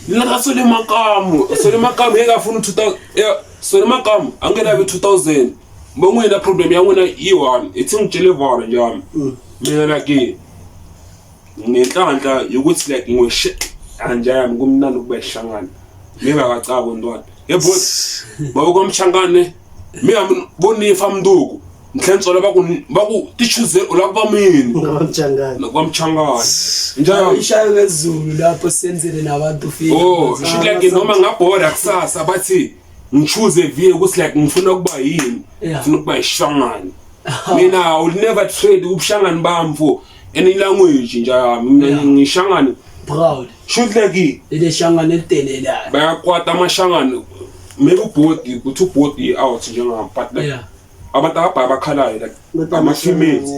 Nona sole makamu, sole makamu ngeke afuna 2000. Yeah, sole makamu angeke 2000. Bongwena problem ya n'wina yi one, ithi ngitshele vara njami. Mina like ngenhlanhla yokuthi like ngishe anjami kumnandi ukuba ishangane. Mina akacabo ntwana. Yebo baba kwamshangane mina bonifa mnduku. Nhlentsolo baku tichuze ulakuba mini. Ngamchangana. Kwamchangane. Njalo Ishayo ngezulu lapho senzele nabantu fika. Oh, shit like noma ngabhoda kusasa bathi ngichoose vie ukuthi like ngifuna ukuba yini. Yeah. Ngifuna ukuba ishangane. Mina I will never trade ubushangane bami for any language nje mina Yeah. ngishangane. Proud. Shoot like Ile shangane elitelelayo. bayakwata amashangane. Maybe ubhodi kuthi ubhodi out njengami but like Yeah. abantu ababhaya bakhalayo like ama females.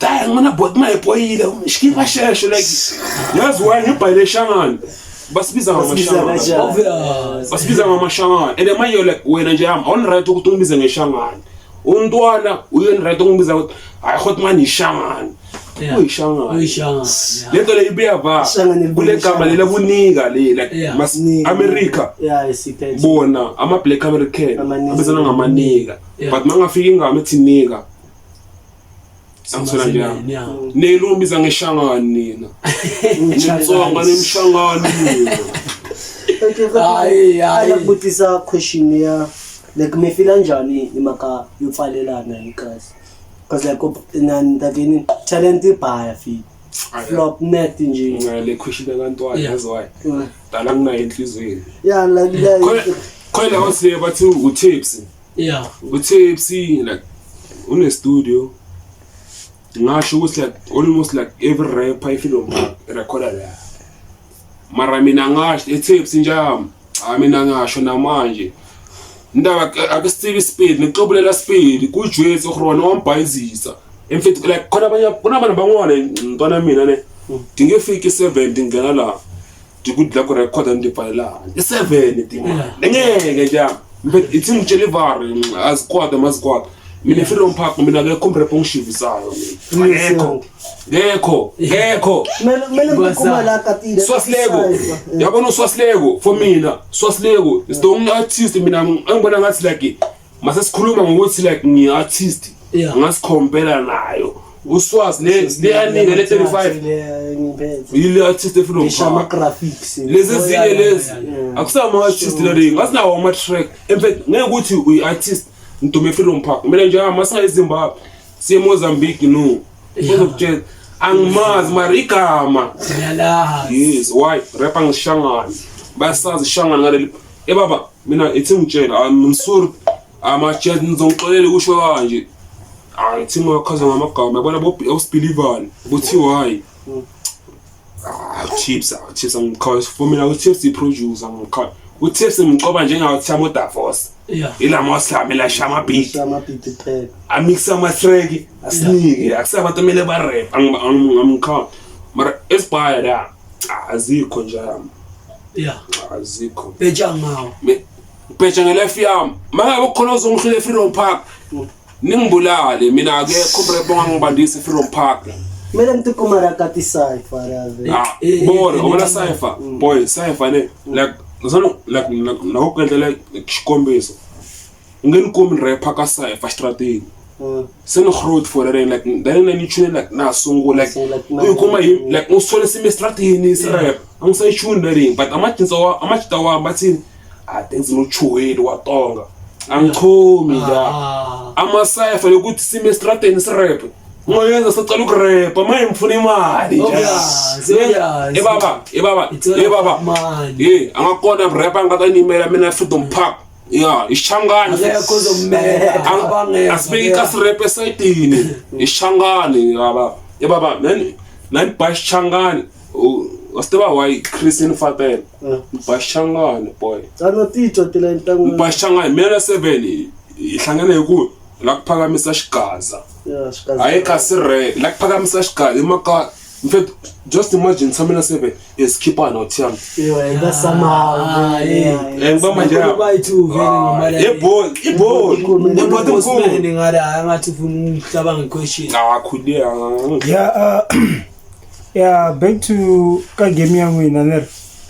Dang mina bhodi mayipoyile shikipa sheshe like yazi why ngibhayile shangane. Basibiza Basibiza ngamashangane. kanjani? Obvious. Basibiza ngamashangane and manje like wena nje yami awuni right ukuthi ungibize ngeshangane. Untwana uyeni right ungibiza ukuthi hayi hot man ishangane. Yeah. Uyishangane. Uyishangane. Lento le ibuya va Ishangane libuya kule gama ishangane. lela bunika le like Yeah. mas America Yeah, isiphethe. bona ama black American Amanika. abizana ngamanika Yeah. but mangafika ingama ethi nika angithola nje yami Yeah. nelu ubiza ngeshangane nina nitsonga nemshangane nina Okay, Hayi, hayi. Ayakubutisa question ya like me feel njani imaka yopfalelana ikasi. Cause like nani talent ibhaya fi. Flop net nje. Le question kantwana Yeah. yazi why dala nginayo enhlizweni Yeah, like like khona la bathi bathi uTipsy Yeah. uTipsy like une studio ngasho ukuthi like almost like every rapper ifilo recorder la mara mina ngasho eTipsy nje yami ah mina ngasho namanje indaba ake sibe speed nixobulela speed kujwetsi grona wambhayizisa emfethu like khona abanye khona abantu bangwana ntwana mina ne ndingefika i7 ndingena la ndikuthi la ku record ndibhalela i7 ndima ngeke nje mfethu ithi ngitshela ivari azikwata mazikwata mina Freedom Park mina akekho umrap ongishivisayo mina akekho ngekho ngekho Mele mele ngikuma la katile. Swasleko yabona uSwasleko for mina Swasleko is the only artist mina engibona ngathi like mase sikhuluma ngokuthi like ngi artist Yeah. ngasikhompela nayo uSwazi le leyanika le 35 Ngiphethe. yile artist eFreedom Ngisho ama Park graphics. lezi Oh, ezinye yeah, yeah, lezi yeah, yeah. akusama artist la ngasinawo ama track in fact ngeke ukuthi uyi artist ndume eFreedom Park mina nje masingaye eZimbabwe siye eMozambique no Uzokutshela angimazi mara igama. Ngiyalazi. Yes, why? Rapper ngishangana. Bayasazi ishangana ngaleli. Eh baba, mina ithi ngitshela, I'm sorry. Ama-chat ngizongixolela ukusho kanje. Hayi, ithi ngakhaza ngamagama. Yabona bo osibelievani ukuthi why? Ah, Chips, ah, Chips angikhazi. For mina uChips i-producer ngikhazi. uChips ngimcoba njengawo Thamo Davos. Yeah. Ilama wasilame la shama beat. Amabhidi kuphela. Amixa ama-track asinike akusabantu kumele ba-rap angimkha mara esibhaya la azikho nje yami Yeah. azikho. Bheja ngawo. Ngibheja ngelife yami mangabe kukhona ozongihlula e-Freedom Park ningibulale mina akekho umrap ongangibandisa e-Freedom Park. Kumele ngithi ka ti-cypher ave. Ah, bona ubona cypher boy cypher ne like zano like nakukendlela like xikombiso u nge ni kumi rapper ka cypher xitratini. Se ni growth for that like then ni chune like na sungula like So, like, u yi kuma hi like u sole sime stratini si rap a ngi sa chuni that but amajinsa wa amajita wa bathini a thanks no chuheli wa tonga angichomi la. Ah. Ama-cypher yokuthi sime estradeni si-rap ungayenza sacala ukurapa manje ngifuna imali nje. Obvious, obvious. Ebaba ebaba It's all ebaba about money. ye angakona rap angata nimela mina Freedom Park ya ishangane. Akekho ozommela. Abangekho. Asibeke ikasi rap esayidini ishangane yaba ebaba nani nani bashangane wasiteba why Christian Fatel bashangane boy. Tsano titwa tilayini ta n'wina. Bashangane mina na 7 hi hlangane hi ku la ku phakamisa xigaza. Yeah, xigaza. Hayi kasi re la ku phakamisa xigaza i maka in fact just imagine tshame na 7 esikhipha no Thiam. Yeah, that's somehow. Ah, Yeah, eh ngibamba nje Bayi-two vele ngamali. Iball iball iball Postman inkulu. ngale angathi ufuna ukucabanga i-question. Ah khuleka. Yeah, yeah, back to ka game ya n'wina ni ri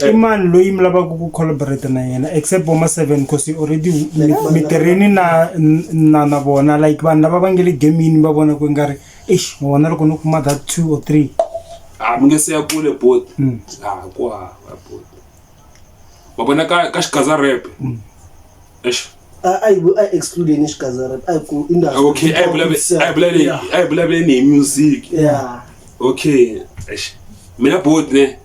i mani loyi mi lavaka ku collaborate na yena except voma 7 cause you already mi tirheni na vona like vanhu lava va nge le gamini va vona ku nga ri eish ma vona loko no kuma that 2 or 3. Ah mi nge se ya kule bot. Ah ku hava bot. Va vona ka xigaza rap. Eish. I exclude ni xigaza rap. I ku industry. Okay, a hi vulavule a hi vulavule a hi vulavuleni hi music. Yeah. Okay. Eish. Mina bot ne.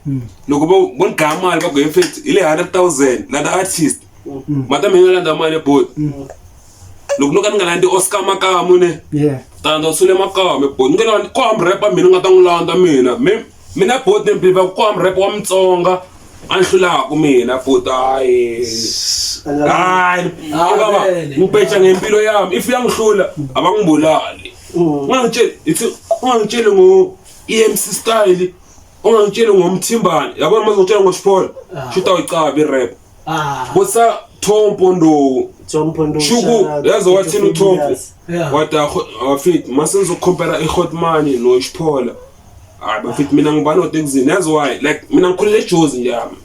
Loko vo ni gaya mali va ku in fact hi le 100,000 landa artist. Mata mina landa mali bot. Loko no ka ni nga landzi Oscar Makamu ne. Yeah. Tanda Sule Makamu bot. Ni nge landi ko am rapper mina nga ta n'wi landa mina. Mina bot ni believe ko am rapper wa Mutsonga a ni hlulaka mina bot hayi. Hayi baba ngipecha ngempilo yami if uyangihlula abangibulali. Ungangitsheli ithi ungangitsheli ngo EMC style ungangitsheli ngomthimbane yabona manje ngitshela ngoSiphola shuta uyicabe irap. Ah. Botsa Thompo ndo Thompo ndo. Shuku yazi wathini uThompo. Yeah. Wathi afit mase ngizocompare iHotman noSiphola. Hayi bafit mina ngibani otekzini yazi why like mina ngikhulele eJozi nje yami.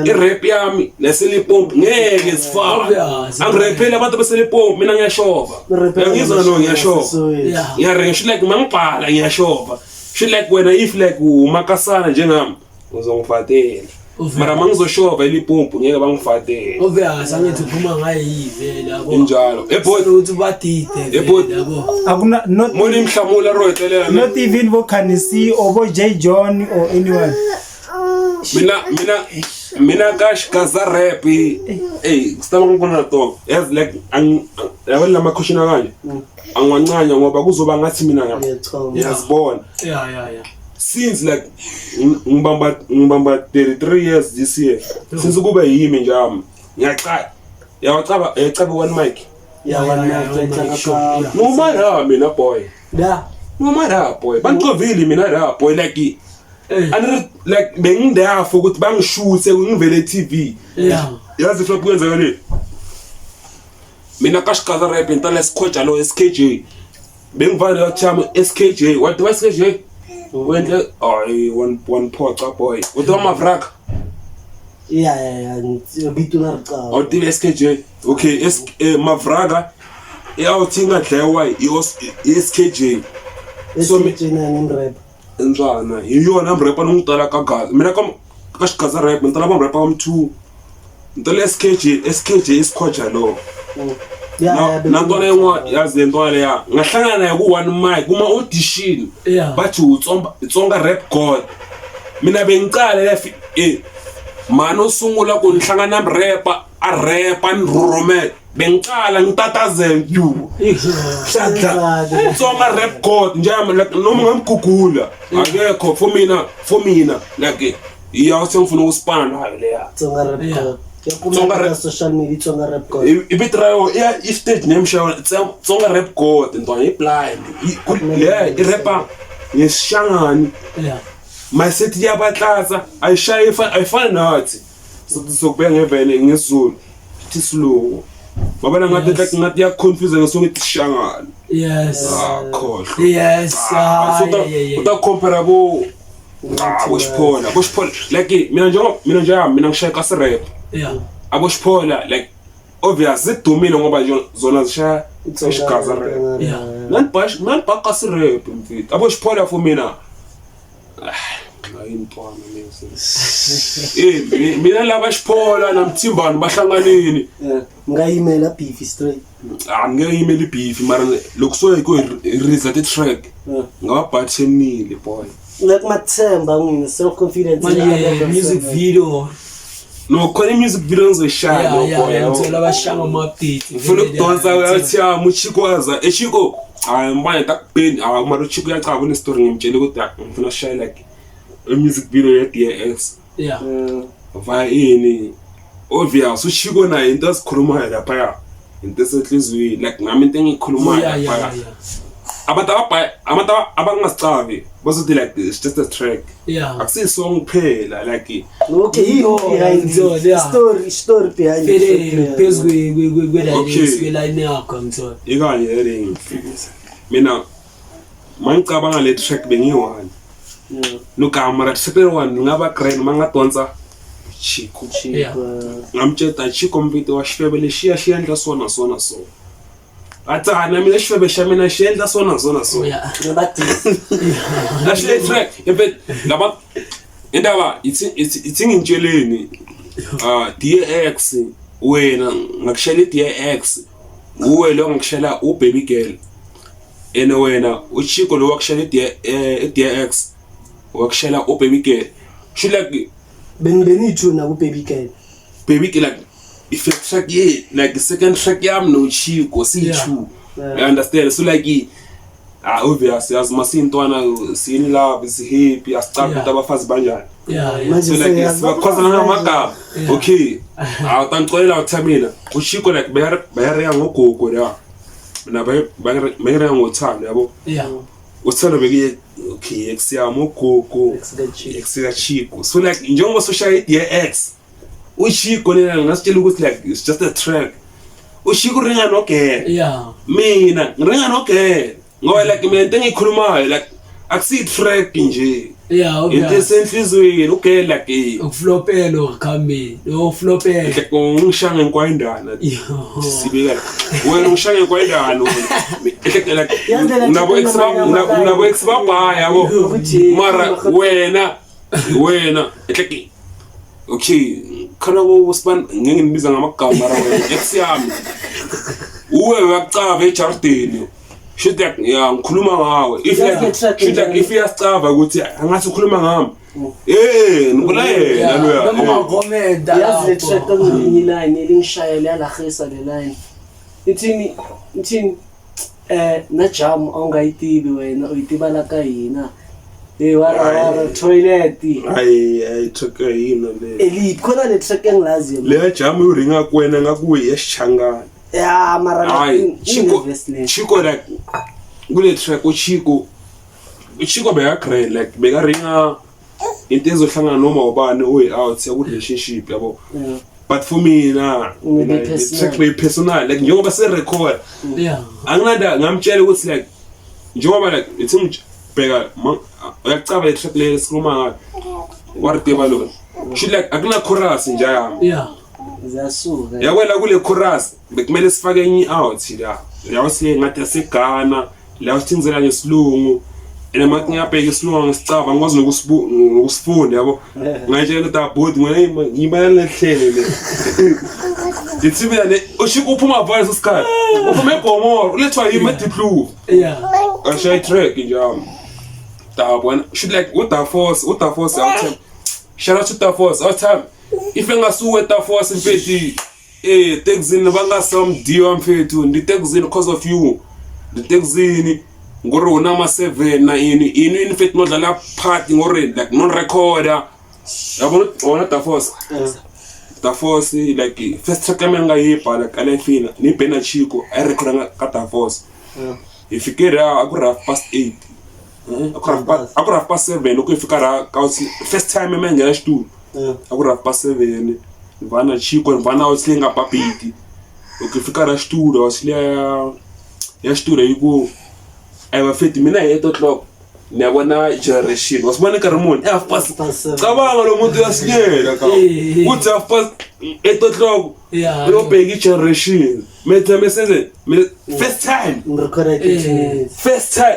I-rap yami neselipompo ngeke sifane. Obvious. Angirepeli abantu beselipompo mina ngiyashova. Ngiyizwa no ngiyashova. Yeah. Ngiyarenga sho like mangibhala ngiyashova. Sho like wena if like umakasana njengami uzongifatela. Mara mangizoshova ilipompo ngeke bangifatele. Obvious angithi uphuma ngaye yivele yabo. Injalo. Ebot Ukuthi badide Ebot. vele yabo. Akuna not moni mhlamula ro hetelela. not even vo Khanisi or vo J John or anyone. Mina ka xigaza rap ey sitaba ngibona to yazi like yabona lama question kanje angiwancanya ngoba kuzoba ngathi mina ngiyazibona. Yeah yeah yeah. Since like ngibamba 33 years this year since kube yimi nje ami ngiyacaba yawacaba yacaba one mic. Yeah, one mic. Noma la mina boy. Da. Noma la boy bangicovile mina la boy like and like bengindafo ukuthi bangishuthe ngivele TV. Yeah. Yazi flop kwenzeka le. Mina ka xigaza rap intala sikhoja lo SKJ. Bengivale wathama SKJ. What do SKJ? Wendle ay one phoca boy. Uthi mavrak. Yeah yeah yeah. Bito la riqa. Awuthi SKJ. Okay, S Mavraga iyawuthinga dlewa i SKJ. So SKJ na ni rap. Ntswana hi yona mrapa ni n'wi tala ka gaza mina ka xigaza rap ni tala va mrapa wa m2 ni tala SKJ SKJ isikhoja lo. Nantwana enwa yazi le ntwana leya ngahlangana naye ku-one mic kuma-audition. Bathi uTsonga rap god. Mina bengicala le mani osungula ku ni hlangana na rapper a rapper ni rhurhumela bengicala ngitatazela yu hladla Tsonga rap god nje like noma ngamgugula akekho for mina like iya sengifuna ukusipana nayo leya Tsonga rap god. Tsonga rap social media Tsonga rap god. Ibitra ya i-stage name shayo Tsonga rap god ntwana i-blind. Yeah, i-rapper ngesishangani. Yeah. Masethi yabatlatsa ayishaye ayifani nathi. Sokubeka ngevele ngesiZulu. Ithi silungu. Babona ngathi like ngathi ya confuse ngesonke isishangani. Yes. Ah, khohlwa. Yes. Uta compare bo boshiphola like mina nje mina ngishaya kasi rap. Yeah. Aboshiphola like obvious zidumile ngoba zona zishaya ishigaza rap. Yeah. Nanibhaqa si rap mfethu. Aboshiphola for mina. Ayintwana lezi. Mina laba shiphola namthimbani bahlanganeni. Ngayimela beef straight. Angeke ngiyimele ibeef mara lokusoya ku release that track. Ngababhathenile boy. Like mathemba ngine self confidence manje music video. No khona music video ngizoyishaya no boy. Ngithola abashaya ama update. Ngifuna ukudonsa uyathi muchiko aza echiko. Hayi mbane takubeni mara uchiko uyacaba une story ngimtshela ukuthi ngifuna shaya like a music video ye DX. Yeah. Via ini obvious uchiko naye into asikhulumayo lapha into esenhlizweni like nami into engikhulumayo lapha. Abantu abangasicavi bazothi like it's just a track. Yeah. Akusiyi song kuphela like okay behind story behind it. Phezu kwe line yakho ngithola. Ikanye le ngifisa. Mina mangicabanga le track bengiyi-one. Nogama ra track le one ngaba grand mangadonsa Chico. Ngamtshela Chico mfethu wa xifebe lexiya xi endla sona sona so. Atsana mina xifebe xa mina xi endla sona sona so. Actually track in fact laba indaba ithi ngitsheleni DX wena ngakushela DX uwe lo ngakushela u baby girl ene wena uChico lo wakushela DX wakushela u baby girl she like benithu na ku baby girl baby girl like if it's track yeah like second track yami no Chico C2 you understand so like obvious yazi masintwana sini love is happy asicaphi ukuthi abafazi banjani yeah so like sibakhwaza ngamagama okay awutangicolela uthamina uChico like bayareya ngogogo la mina bayareya ngothando yabo yeah uthando bekuye okay eksiyami ugogo eksika Chico so like njengoba social DX uChico lena ngasitshela ukuthi like it's just a track uChico ringa nogela yeah mina ngiringa nogela ngoba like mina into engiyikhulumayo like akusiyi track nje yeah into esenhlizweni ugela like ukuflopela ukukhambeni uflopela like ungishaya ngenkwayindana sibeka wena ungishaya ngenkwayindana like nabo exibabhaya yabo mara wena like okay khona ko span ngeke ngibiza ngamagama mara wena ex yami uwe uyacava ejardini should like yeah ngikhuluma ngawe if like should like if uyacava ukuthi angathi ukhuluma ngami ngikula yena loya noma comment yazi le track ngelinye line elingishayela yalahisa le line ithini na jam awungayitibi wena uyitibala ka yina wara toilet ayi track yini le elite khona le track engilaziyo le jam uringa kuwena ngakuye yesishangana yeah mara Chico like kule track uChico beka grand like beka ringa into ezohlangana noma ubani oyi out yaku relationship yabo but for me na track be personal like njengoba se record yeah anginanda ngamtshela ukuthi like njengoba like ithi ngibheka uyacaba le track le sikhuluma ngayo warideba lo she like akuna chorus nje yami yeah ziyasuka yakwela kule chorus bekumele sifake enye out la yawo siye ngathi yaseGhana la sithinzela ngesilungu And uma ngiyabheka isilungu ngisicaba ngikwazi nokusifunda yabo. Ngayitshela ukuthi abhodi ngona ngibala lehlele le. Ngithi mina le ushika uphuma vale sesikhathi. Uphuma eGomora ulethwa yimi eDeep Yeah. Ashaya track nje yami. Dabona should like uDaforce uDaforce out. Shout out to DaForce all time. If engasuka eDaforce mfethu eh taxini vangasamdiwa mfethu ndi taxini because of you. Ndi taxini ngori una ma 7 na ini ini ini mfethu no dlala part ngori like non recorder. Yabona wona DaForce. DaForce like first track yami ngayibhala like alefina ni Bena Chico I record ka DaForce. Hi fike ra a ku ri half past 8. A ku ri a ku ri half past 7 loko hi fika ra ka first time me nghena xitulo. A ku ri half past 7 ni va na Chico ni va na Wesley nga papiti. Loko hi fika ra xitulo Wesley ya ya xitulo yi ku a va feti mina hi 8 o'clock ni ya vona generation wa swi vona nkarhi muni i half past cabanga lo muntu uyasinyela ka uthi half past 8 o'clock uyobheka i-generation metha meseze first time first time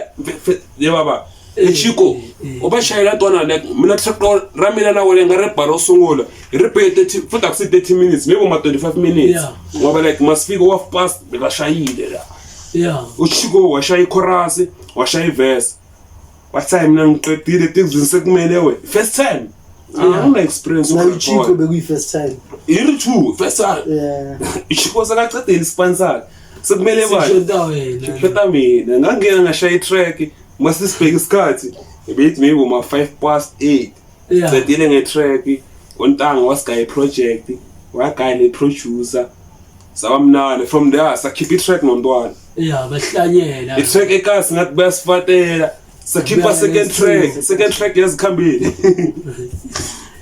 ye baba echiko u va chayela twana like mina track ra mina na wena nga ri ba ro sungula hi ri be 30 futhi akusi 30 minutes maybe ma 25 minutes ngoba like masifika half past bekashayile la. Uchiko washaya ichorus washaya iverse wathi hayi mina ngiqedile tekuzini sekumele we first time angina experience nayo Chico bekuyi first time iri two first time. Ichiko sakacedile ispan sekumele ba Sishoda wena. Sishoda mina ngangena ngashaya itrack masisibheka isikhathi beyithi maybe uma 8:05. Cedile ngetrack untanga wasigaya iproject wagaya ne-producer saba mnane from there sakhipha itrack nontwana. Bahlanyela. Itrack ekasi ngathi bayasifatela sakhipha second track second track yazikhambile.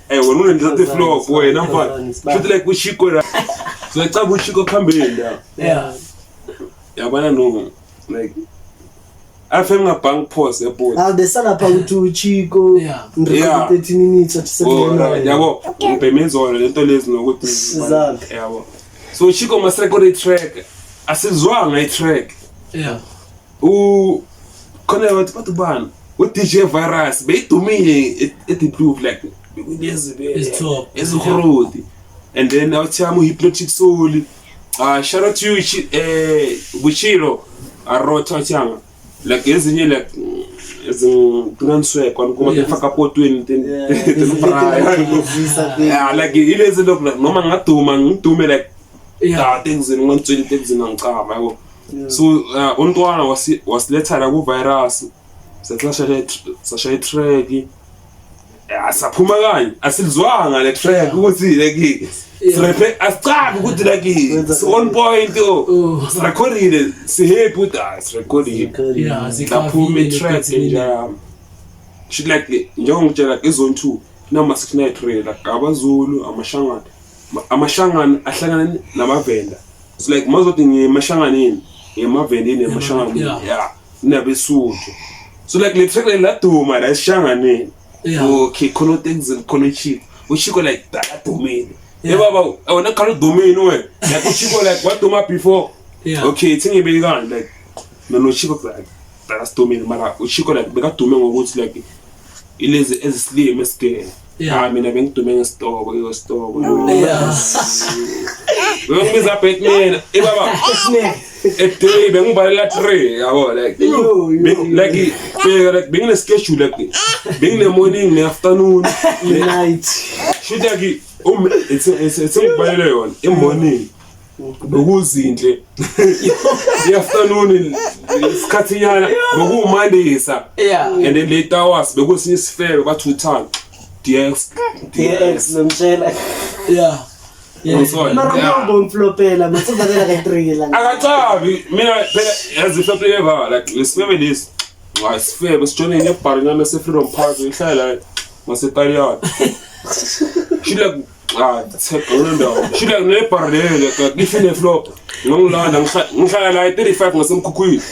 Eh wena unendlela flop wena mfana. Shothi like uChico la. So icaba uChico khambile la. Yabona no like FM ngabhank pause yabo. Ah besala pha ukuthi uChico Yeah. 30 minutes athi Oh, yabo ngibhemezolo lento lezi nokuthi yabo. So Chico must record a track. Asizwanga i track. U khona bathi bathi bani? U DJ Virus beyidumile at the proof like bekulezi be ezikhorodi. And then awuthi amu Hypnotic Soul. Shout out to you Buchilo arotha changa. Like ezinye like ezinganiswekwa kuma tifaka potweni like ilezi lokhu noma ngaduma ngidume like things ngangitswele things ngicaba yabo. So untwana wasiletha la ku virus sashaya track saphuma kanye asilizwanga le track ukuthi like sirephe asicabi ukuthi like on point sirecordile si happy ukuthi sirecordile saphuma i-track nje should like njengongitshela izone 2 number 693 like abaZulu amashangana amashangana ahlangana nabavenda. So like mazothi ngemashanganeni ngemavendeni emashanganeni yeah nabesuthu. So like le track laduma la eshanganeni. Okay khona things khona Chico uChico like dadumile ye baba wena khona udumile we like uChico like waduma before. Okay thingibeke kanje like no Chico like dadumile mara uChico like bekadume ngokuthi like ilezi ezislim esigele. Mina bengidume ngesitoko isitoko. Bengibiza Batman eh baba a day bengibalela 3 yabo like like like bengine schedule like bengine morning ne afternoon ne night. Should like it's ngibalele yona i morning bekuzinhle i afternoon isikhathi nyana bekuwumandisa and then late hours bekusinye isifebe bathi uthando DX DX nomtshela. Mara ngomflopela matsubakela ka3 la. Akacabi mina phela yazi flopela ba like lesifebe lesi. Hayi sifebe sijone ngebhari nami se Freedom Park ihlala la ngaseTaliyana. She like she like nebhari le like ifine flop. Ngilanda ngihlala la 35 ngasemkhukhwini.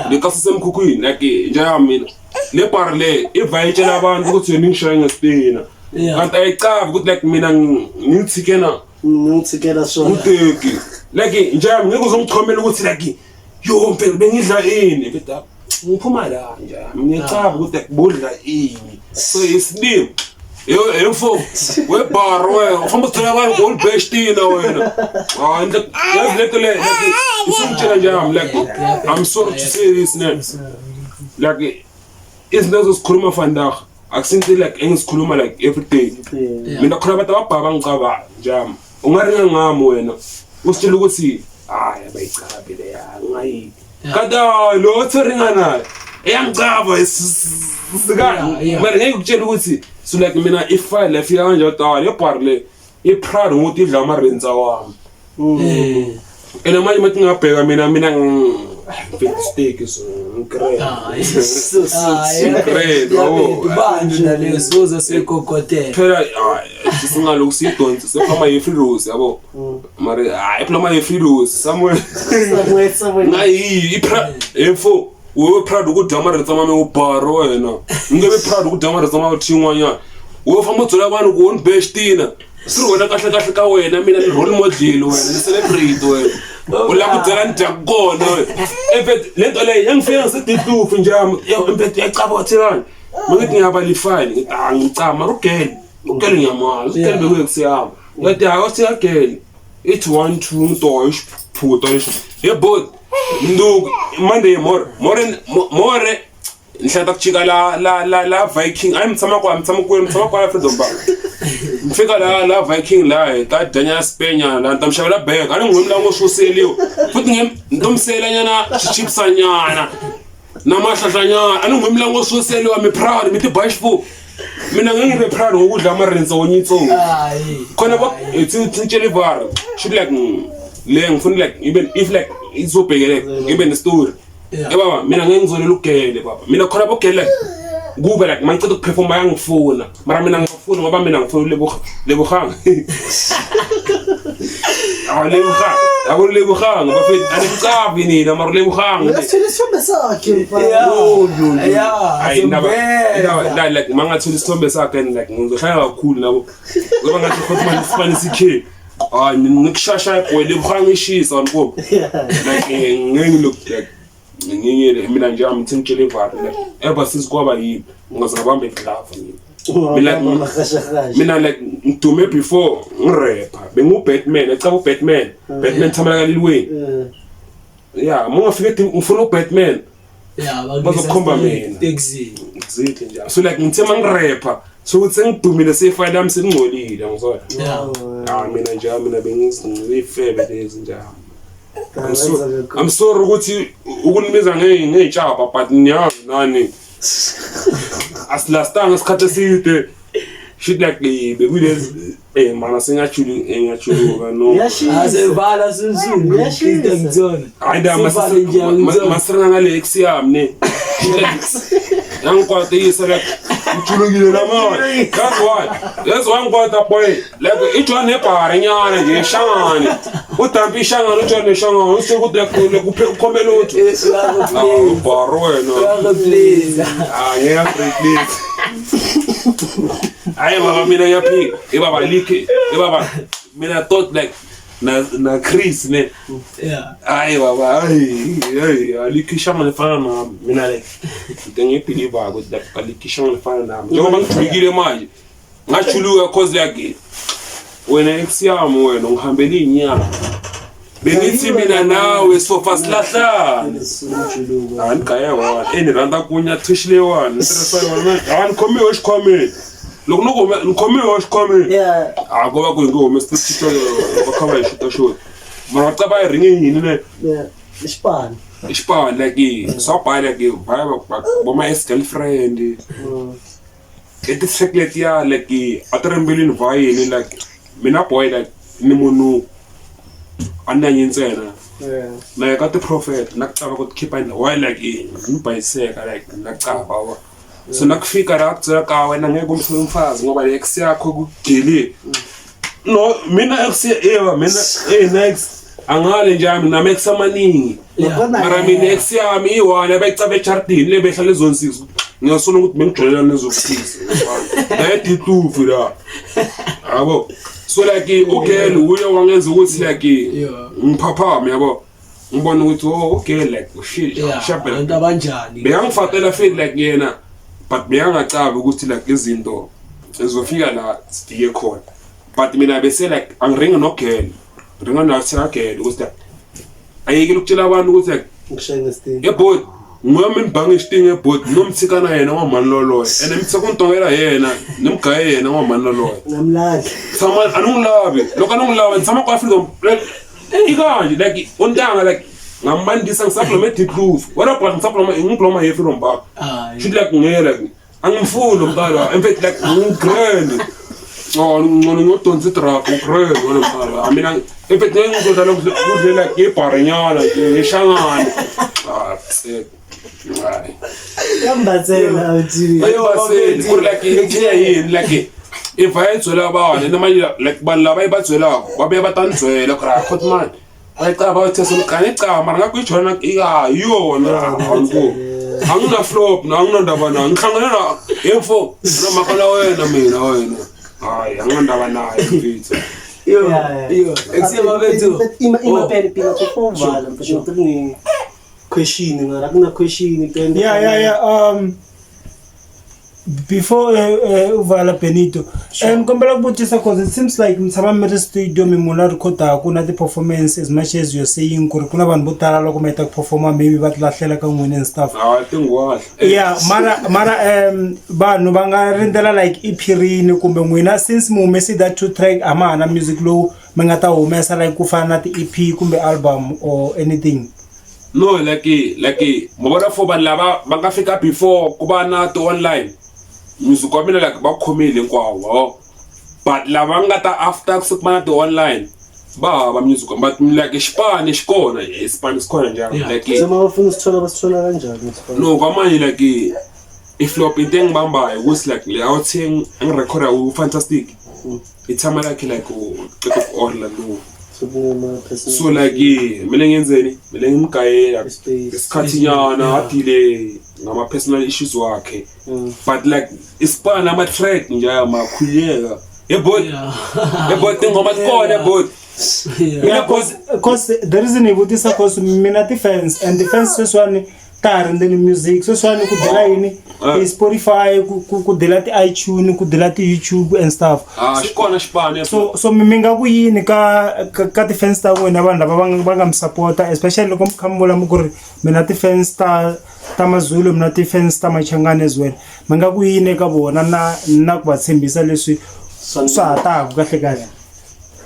Lekasi semkhukhwini like nje mina le bhari le ivayitshela abantu ukuthi yena ngishaya ngestina. Kanti ayicabi ukuthi like mina ngithikena ngithikela sona. Uteki. Like nje ngeke uzongichomela ukuthi like yo mfethu bengidla ini mfethu. Ngiphuma la nje. Ngiyacaba ukuthi bodla ini. So isilimo. Yo emfo webar we ufamba uthola abantu gold bestina wena. Ah yazi lento le like isingitshela nje I'm like I'm sorry to say this ne. Like izinto ezikhuluma vandag akusinto like engisikhuluma like every day. Mina khona abantu ababhaba ngicaba njami. Ungaringa ngami wena. Usitshela ukuthi hayi abayicabi le ngayi. Kanti lo othoringa naye eyangicaba sika mara ngeke ukutshela ukuthi so like mina ifile lefika kanje kodwa le bar le i-proud ngokuthi idla ama-rentsa wami. And manje mathi ngingabheka mina mina steak so ngigrade. Ngigrade yabo. Manje naleyo soze sekokotela. Phela singaloku siyidonse sephama ye-Freedos yabo. Mara hayi iploma ye-Freedos somewhere. Somewhere somewhere. Ngayi ipra efo wewe proud ukudya ama-rentsa mami ubharo wena. Ngeke proud ukudya ama-rentsa mami thin'wanyana. Wewe famba u byela vanhu ku wo ni bestina. Swi ri wena kahle kahle ka wena mina ni role model wena ni celebrate wena. U lava ku byela ni dyaku kona wena. In fact le nto leyo yangifika ngisedihlufu nje yami. Yo in fact uyacaba wathekani. Mangithi ngiyaba lifile ngithi ah ngicama mara ugele. Ugele ngiyamazi. Ugele bekuye kusiyami. Ngathi hayi wathi yagele. Ithi 1 2 ngitoyo xiphuto lexi. He bot. Nduku Monday more more more ni hleketa ku chika la la la la Viking a mi tshama kwa mi tshama kwini mi tshama kwala Freedom Park mi fika la la Viking la hi ta dya nyana spenyana la ni ta mi xavela bag a ni n'wi la ngo swo seliwa futhi nge ni to mi sela nyana chichipsa nyana na mahlahla nyana a ni n'wi la ngo swo seliwa mi proud mi ti ba xifuwo mina ngeke ngibe proud ngokudla amarensa wonyitsongo khona ba tsintshele ivara should like le ngifuna like even if like izobhekele ibe ne story Yeah. Eh baba mina ngeke ngizolela ugele baba mina khona bogele kube like mangiceda ukuperform bayangifuna mara mina ngifuna ngoba mina ngifuna uleboga lebogang awu lebogang yabo lebogang bafethu anicavi nina mara lebogang Uyasithola isithombe sakhe mfana. Yeah. Yeah. Hayi indaba Sembeza. indaba like mangathola isithombe sakhe and like ngizohlala kakhulu nabo ngoba ngathi khotman isifane sikhe hayi mina ngikushasha ibhoyi lebogang ishisa nkomo like ngeke ngilokhu like ngingile mina nje ami ngitshela ivara like ever since kwaba yimi ngaze ngabamba iglove mina Mina- Mina mina like ngidume before ngirapper bengu-batman ecaba ubatman batman thamela kalil Wayne yeah uma ungafika ngifuna ubatman Yeah, Bazokhomba mina. Taxi. exactly njalo so like ngithe uma ngirapper so ukuthi sengidumile sefayile yami selingcolile ngizona Yeah. ah mina nje mina bengizifebe lezi nje I'm sorry ukuthi ukunibiza ngey'tshaba but niyazi nani asilastanga isikhathi eside shit like bekulezi mana sengajulu ngajuluka no Asevala sunsun. Uyashisa. Ngizona. hayi nda Sivale nje, ngizona. masirina ngale ex yami ne Shit like yangikwatisa like ngijulukile lamanje that's why ngikwata boy like ijwane nebhari nyana nje ishangane udampa ishangane ujwane neshangane usho ukuthi like ukhombe lutho ubhari wena Please. Ah, ngiyabreak Hayi baba mina ngiyaphika. Eh baba like, eh baba mina thought like na na Chris ne. Yeah. Hayi baba, hayi hayi alikho lefana nami mina like into engiyibelieve ukuthi like alikho lefana nami. Njengoba ngijulukile manje. Ngajuluka cause like wena ex yami wena ngihambele inyanga. Bengithi mina nawe sofa silahlana. Ani gaya wani eni rhandza ku nya thixile wani ni tirhisa yona a ni khomiwe xikhwameni loko ni ku ni khomiwe xikhwameni Yeah. a ko va ku hi nge humesi tixo va kha va hi xuta xuta mara va ta va yi ringe yini le Yeah. Isipani. i xipani like swa ba like va va vo ma ex girlfriend i ti-track letiya like a ti ri mbilwini va yini like mina boy like ni munhu a ni hanyi ntsena Yeah. na ka ti-prophet na ku cava ku ti khipha why like ni bayiseka like na cava wa so na ku fika la ku byela ka wena ngeke umthole umfazi ngoba le ex yakho kugilile no mina ex ewa mina next angale nje ami nama ex amaningi Yeah. mara mina ex yami iyi-one abayicaba ejardini le behlala ezone six ngiyasola ukuthi bengijolela nezone six dayeditlufu la yabo so like ugel uye wangenza ukuthi like Yeah. ngiphaphame yabo Ngibona ukuthi, oh okay, like shit. Yeah, Sharp. abantu abanjani? Bekangifatela feel like yena, but bekangacabi ukuthi like izinto zizofika la sifike khona, but mina bese like angiringi nogirl, ringa nathela girl ukuthi like ayekile ukutshela abantu ukuthi like Ngishaye ngesitini. Ebot nguye mi ni xitinga ebot no mi tshika na yena n'wamhani loloye, ene mi tshika ku ni tongela yena ni mi gaye yena n'wamhani loloye. Ngamlahla. Tshama a ni n'wi lavi, loko a ni n'wi lava ni tshama ku Afrika like i kanje like untanga like ngamandisa ngisakuloma eDiepkloof wena, but ngisakuloma ngikuloma ye-Freedom Park. Hayi. Shuthi like ngeke, like angimfuni lo mntwana. In fact like ngigrand, oh ngcono ngodonsa idrug, ugrand wena mntwana. I mean, in fact ngeke ngizodlala kudle like ibharinyana ngeshangane. Ah, hayi. Yambathela uthi. Ayibaseli kuri like ngithiya yini, like if ayidzwela vanhu ene manje like vanhu lava yi va byelaka va vuya va ta ni byela ku ri a khot man a yi cava va thesa kani cava mara nga ku yi chona ya hi yona anku a ngi na flop na a ngi na ndaba na ngihlangane na info na mhaka la wena mina wena hayi a ngi na ndaba naye mfethu. Yo, yo, ekuseni bafethu. Ima ima. Oh. Pele pila kuvala mfethu, kune question ngara kuna question pende. Yeah. Before uvala Benito, kombela ku vutisa, cause it seems like mi tshama mi ri studio, mi munhu a rhekhodaku na ti-performance, as much as you're saying ku ri ku na vanhu vo tala loko mi heta ku performa maybe va ti lahlela ka n'wina and stuff. Hayi, tingwahla. Yeah, mara vanhu va nga rindzela like EP rini, kumbe n'wina since mi humesi that two track, a ma ha na music lowu mi nga ta humesa like ku fana na ti-EP kumbe album or anything? No, like ma vona, for vanhu lava va nga fika before ku va na ti-online music wa mina, like va khomile hinkwawo ho, but lava nga ta after ku va na ti-online va hava music, but like xipani xi kona, xipani xi kona njhani? Like Sema bafuna usithola, basithola kanjani isipani? No, kwamanje like iflop into engibambayo ukuthi like le outing engirekhoda u-Fantastic, ithama lakhe like uqeda uku-orla no. Sokunema personal. So like mina ngenzeni, mina ngimgayela Space. isikhathinyana adile ngama-personal issues wakhe, but like isipana ama-track nje makhululeka yebot. Yebot, tingoma tikhona yebot. Yeah, cause the reason hi vutisa, cause mina ti-fans and ti-fans sweswiwani ta ha rindzeni music sweswiwani ku dela yini? Ti-Spotify, ku dela ti-iTunes, ku dela ti-YouTube and stuff. Ah, xi kona xipano. So mi nga ku yini ka ti-fans ta n'wina, vanhu lava va nga mi sapota, especially loko mi kha mi vula mi ku ri mina ti-fans ta Mazulu, mina ti-fans ta Machangani as well, mi nga ku yini eka vona na ku va tshembisa leswi swa ha taku kahle kahle?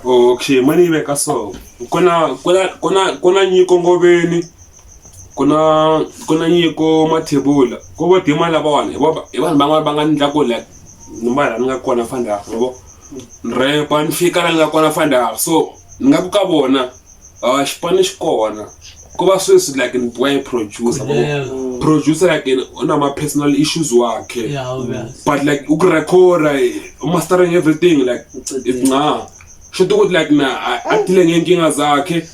Okay, mani yi veka so kuna Nyiko Ngoveni, kuna Nyiko Mathebula, ku vo Dima lavawani hi vanhu van'wana va nga ndla ku like ni va la ni nga kona fanda vo ni repa ni fika la ni nga kona fanda. So ni nga ku ka vona, ah, xipano xi kona, ku va sweswi like ni boha hi producer. Producer like u na ma-personal issues wakhe. Yeah, obvious. But like ukurekhoda, mastering, everything like it's nca shoto ukuthi like na adile ngeenkinga zakhe,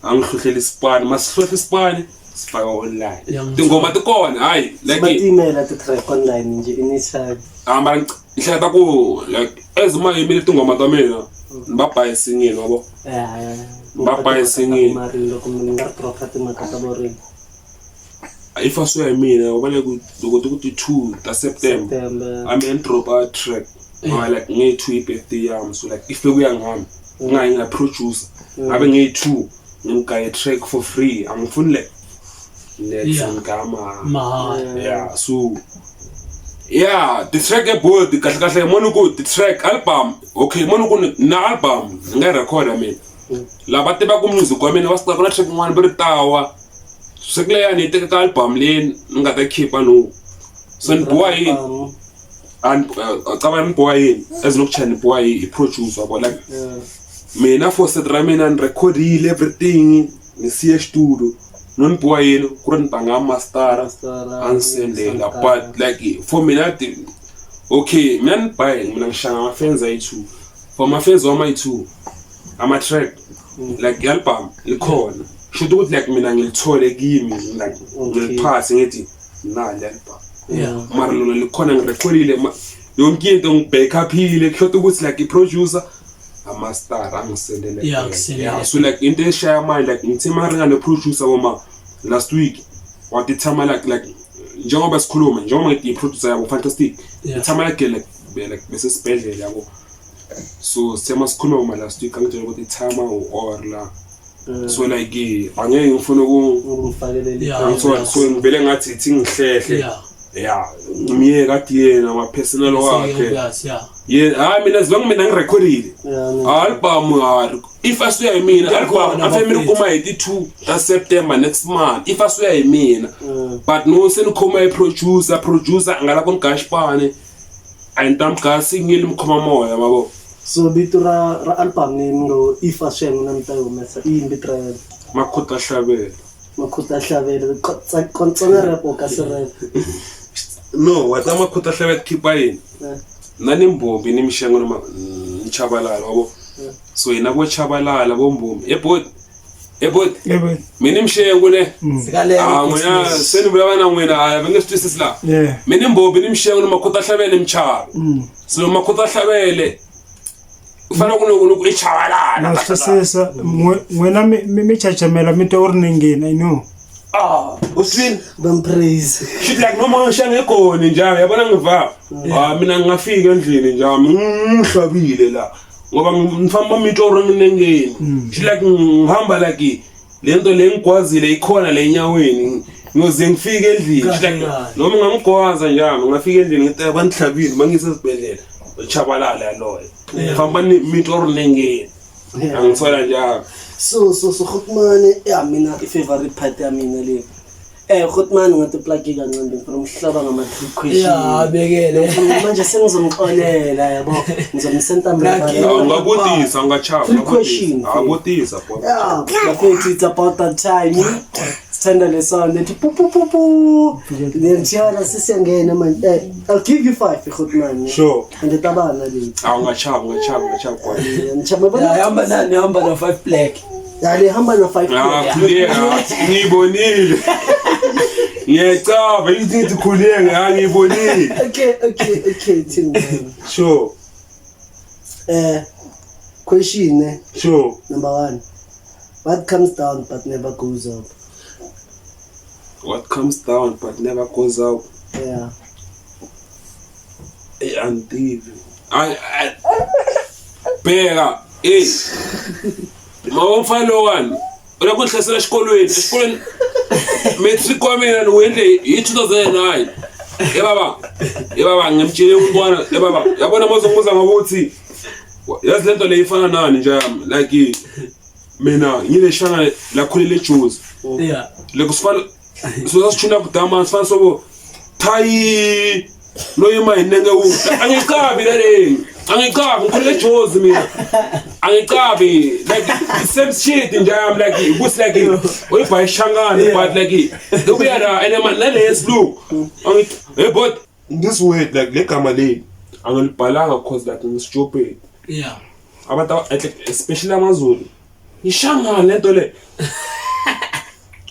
angihlohlela isipani, masihlohla isipani sifaka online. Tingoma tikona, hayi like Batimela ti-track online nje anytime. Hamba ngihleketa ku like as ma yimile tingoma ta mina ni va bayisingile wabo. Va bayisingile. Mari loko mi nga ri dropa timhaka ta vurimi. If a swi ya hi mina, u vale ku loko ti ku ti-2 ta September. September. I mean, dropa track ngoba like ngeyi-2 i-birthday yami, so like if bekuya ngami ngingayi nga-producer ngabe ngeyi-2 ngigaye track for free, angifuni like net ngama Mahala. Yeah, so yeah, the track eboard kahle kahle moni ku the track album, okay, moni ku na album ni nga yi recorda mina, lava tivaka music wa mina va swi tiva ku na track yin'wana va ri tawa se ku leyani yi teka ka album leyi ni nga ta khipa no, so ni boha yini? Caba ni boha yini as nokuchaya, ni boha hi producer bo like mina for set ra mina ni recordile everything, ni siye studio no ni boha yini ku ri ni tanga mastera a ni sendela, but like for mina ti okay, mina ni ba mina ngishanga ama-fans ayi-two, for ama-fans wami ayi-two ama-track like i-album likhona, shuthi ukuthi like mina ngilithole kimi like ngiliphase ngithi nali album. Mara lona likhona, ngirekhodile yonke into, ngibackuphile, kusho ukuthi like i-producer Ama-star angisendele. Yeah, angisendele. Yeah, so like into eshaya manje, like ngithe maringa ne-producer boma last week, wathi ithama like njengoba sikhuluma, njengoba ngithi i-producer yabo fantastic, ithama like like besesibhedlela yabo. So sithema sikhuluma boma last week, angitshela ukuthi ithama u-or la, so like angeke ngifune ukumfakelela. Angithola, so ngivele ngathi ithi ngihlehle. Yeah, ngimyeke kade yena ama-personal wakhe. Obvious, yeah. Ye, hayi, mina as long mina ngirekhodile album, hayi, if asuya yimina album Ikhona, afemile bafethu. kuma hi ti-2 ta September next month, if asuya yimina. But no, senikhoma i-producer, producer a nga la ku ni gaya xipane, a ni ta mi gaya singile, mi khoma moya mavo. So vito ra album ni mi ngo if a swi n'wina mi ta yi humesa i yini vito ra yona? Makhuta Hlavela. Makhuta Hlavela kontsonga rap o ka se rap? No, wa ta Makhuta Hlavela khipa yini? Na ni Mbombi ni Mixengo ni ni Chabalala wavo. So hina vo Chabalala vo Mbombi ebot ebot. Yebo. Mina ni Mixengo ne. Sikalele. Ah, n'wina se ni vulavula na n'wina, a va nge swi twisisi laha. Mina ni Mbombi ni Mixengo ni Makhuta Hlavele ni Mchavi. So Makhuta Hlavele u fanele ku i Chabalala. Na swi twisisa. N'wina mi chachamela mi twa u ri nengeni, I know. Ah, uswini. Bampraise. Shit, like noma ngisha ngegoni njalo yabona ngiva, ah, mina ngingafika endlini njalo ngihlabile la ngoba ngifamba mitoro nginengeni. Shit, like ngihamba like lento le ngigwazile ikhona le enyaweni, ngiyoze ngifike endlini. Shit, like Kahle, kahle. noma ngangigwaza njalo ngafika endlini ngithi bangihlabile bangise esibhedlela, Chabalala loyo ngifamba mitoro nengeni. Angithola njalo. So Gotmane ya mina i-favorite part ya mina le, Gotmane ngathi plug kancane, ngifuna umhlaba ngama-three question. Yeah, bekele. Manje sengizomxolela yabo, ngizomsenta. Plug. Ungabutisa, ungachava. Three question. Ungabutisa. Yeah, bafethu, it's about that time. Sithanda le sound ethi pu pu pu pu. Then thiyana sisiyangena manje. I'll give you 5, Gotmane. Sure. And tabana le. Ah, ungachava, ungachava, ungachava kwa. Ngishaba. Yeah, hamba nani, hamba na 5 black. Ya, le hamba na 5. Ah, khuleka, ngiyibonile. Ngiyacaba, ithi ngithi khuleka, ah, ngiyibonile. Okay, thina. Sure. Question Sure. number 1. What comes down but never goes up? What comes down but never goes up? Yeah. Eh, angivi. Ay, ay. Bheka, eh. Mawumfana wani? Ulokhu ngihlasela esikolweni, esikolweni matric wa mina ni wendle hi 2009. Eh baba, eh baba, ngimtshele umntwana, eh baba, yabona mawuzongibuza ngokuthi yazi lento le ifana nani nje yami, like mina ngileshana lakhulele eJozi. Loko sifana so sasithuna kudama sifana sobo thayi loyima hinenge wu angicabi lale, angicabi, ngikhulele eJozi mina, angicabi, like same shit nje yami, like ukuthi like uyibhaye ishangane, but like kubuya la and man nale yesilungu angithi hey, but this word, like le gama le angilibhalanga because like ngistupid. Abantu like especially amaZulu ishangane lento le,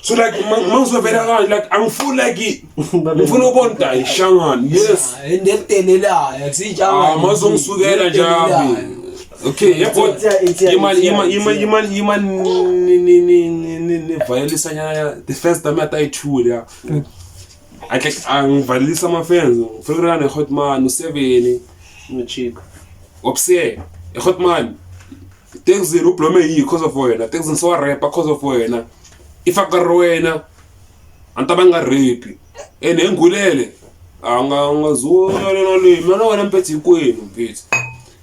so like mangizovela kanje like angifuni, like ngifuna ukubona ukuthi ishangane, yes. Endelelelayo akusijanga. Ah, mazongisukela nje ami. Okay, yebo. Imali imali imali imali imali ni ni ni ni ni valelisa nyana the first time atayithule ya. Ake angivalelisa ama fans. Ngifika ne Hotman u7 Machiko. Opse Hotman. Taxi ublome yi because of wena. Taxi so rap because of wena. Ifaka wena. Antu banga rape. Ene ngulele. Anga ungazuwa lena le. Mina wena mpethe hinkwenu mpethe.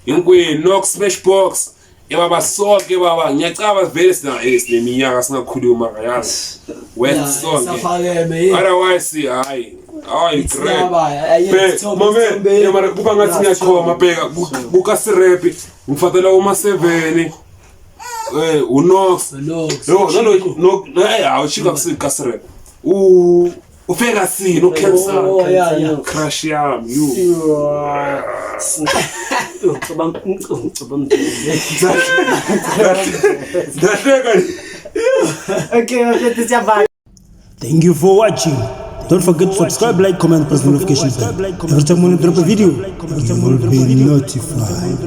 Hinkwenu Knox Smash Box. Ebaba sonke baba ngiyacaba vele sina sineminyaka singakhuluma yazi. West sonke. Saphakeme yini. Otherwise hayi. Hayi great. Great. Mame, mara kuba ngathi ngiyachoma bheka buka sirepi ngifatela uma 7 uNox. Nox. No no no no, eh awushika kusika sirep. U ufeka sini ucancer. Oh, yeah. Crush yami you. Ngicabanga. Ndahleka. Okay, bafethu, siyabala. Thank you for watching. Don't forget to subscribe, like, comment, press the notification bell. Every time when we drop a video, you will be notified.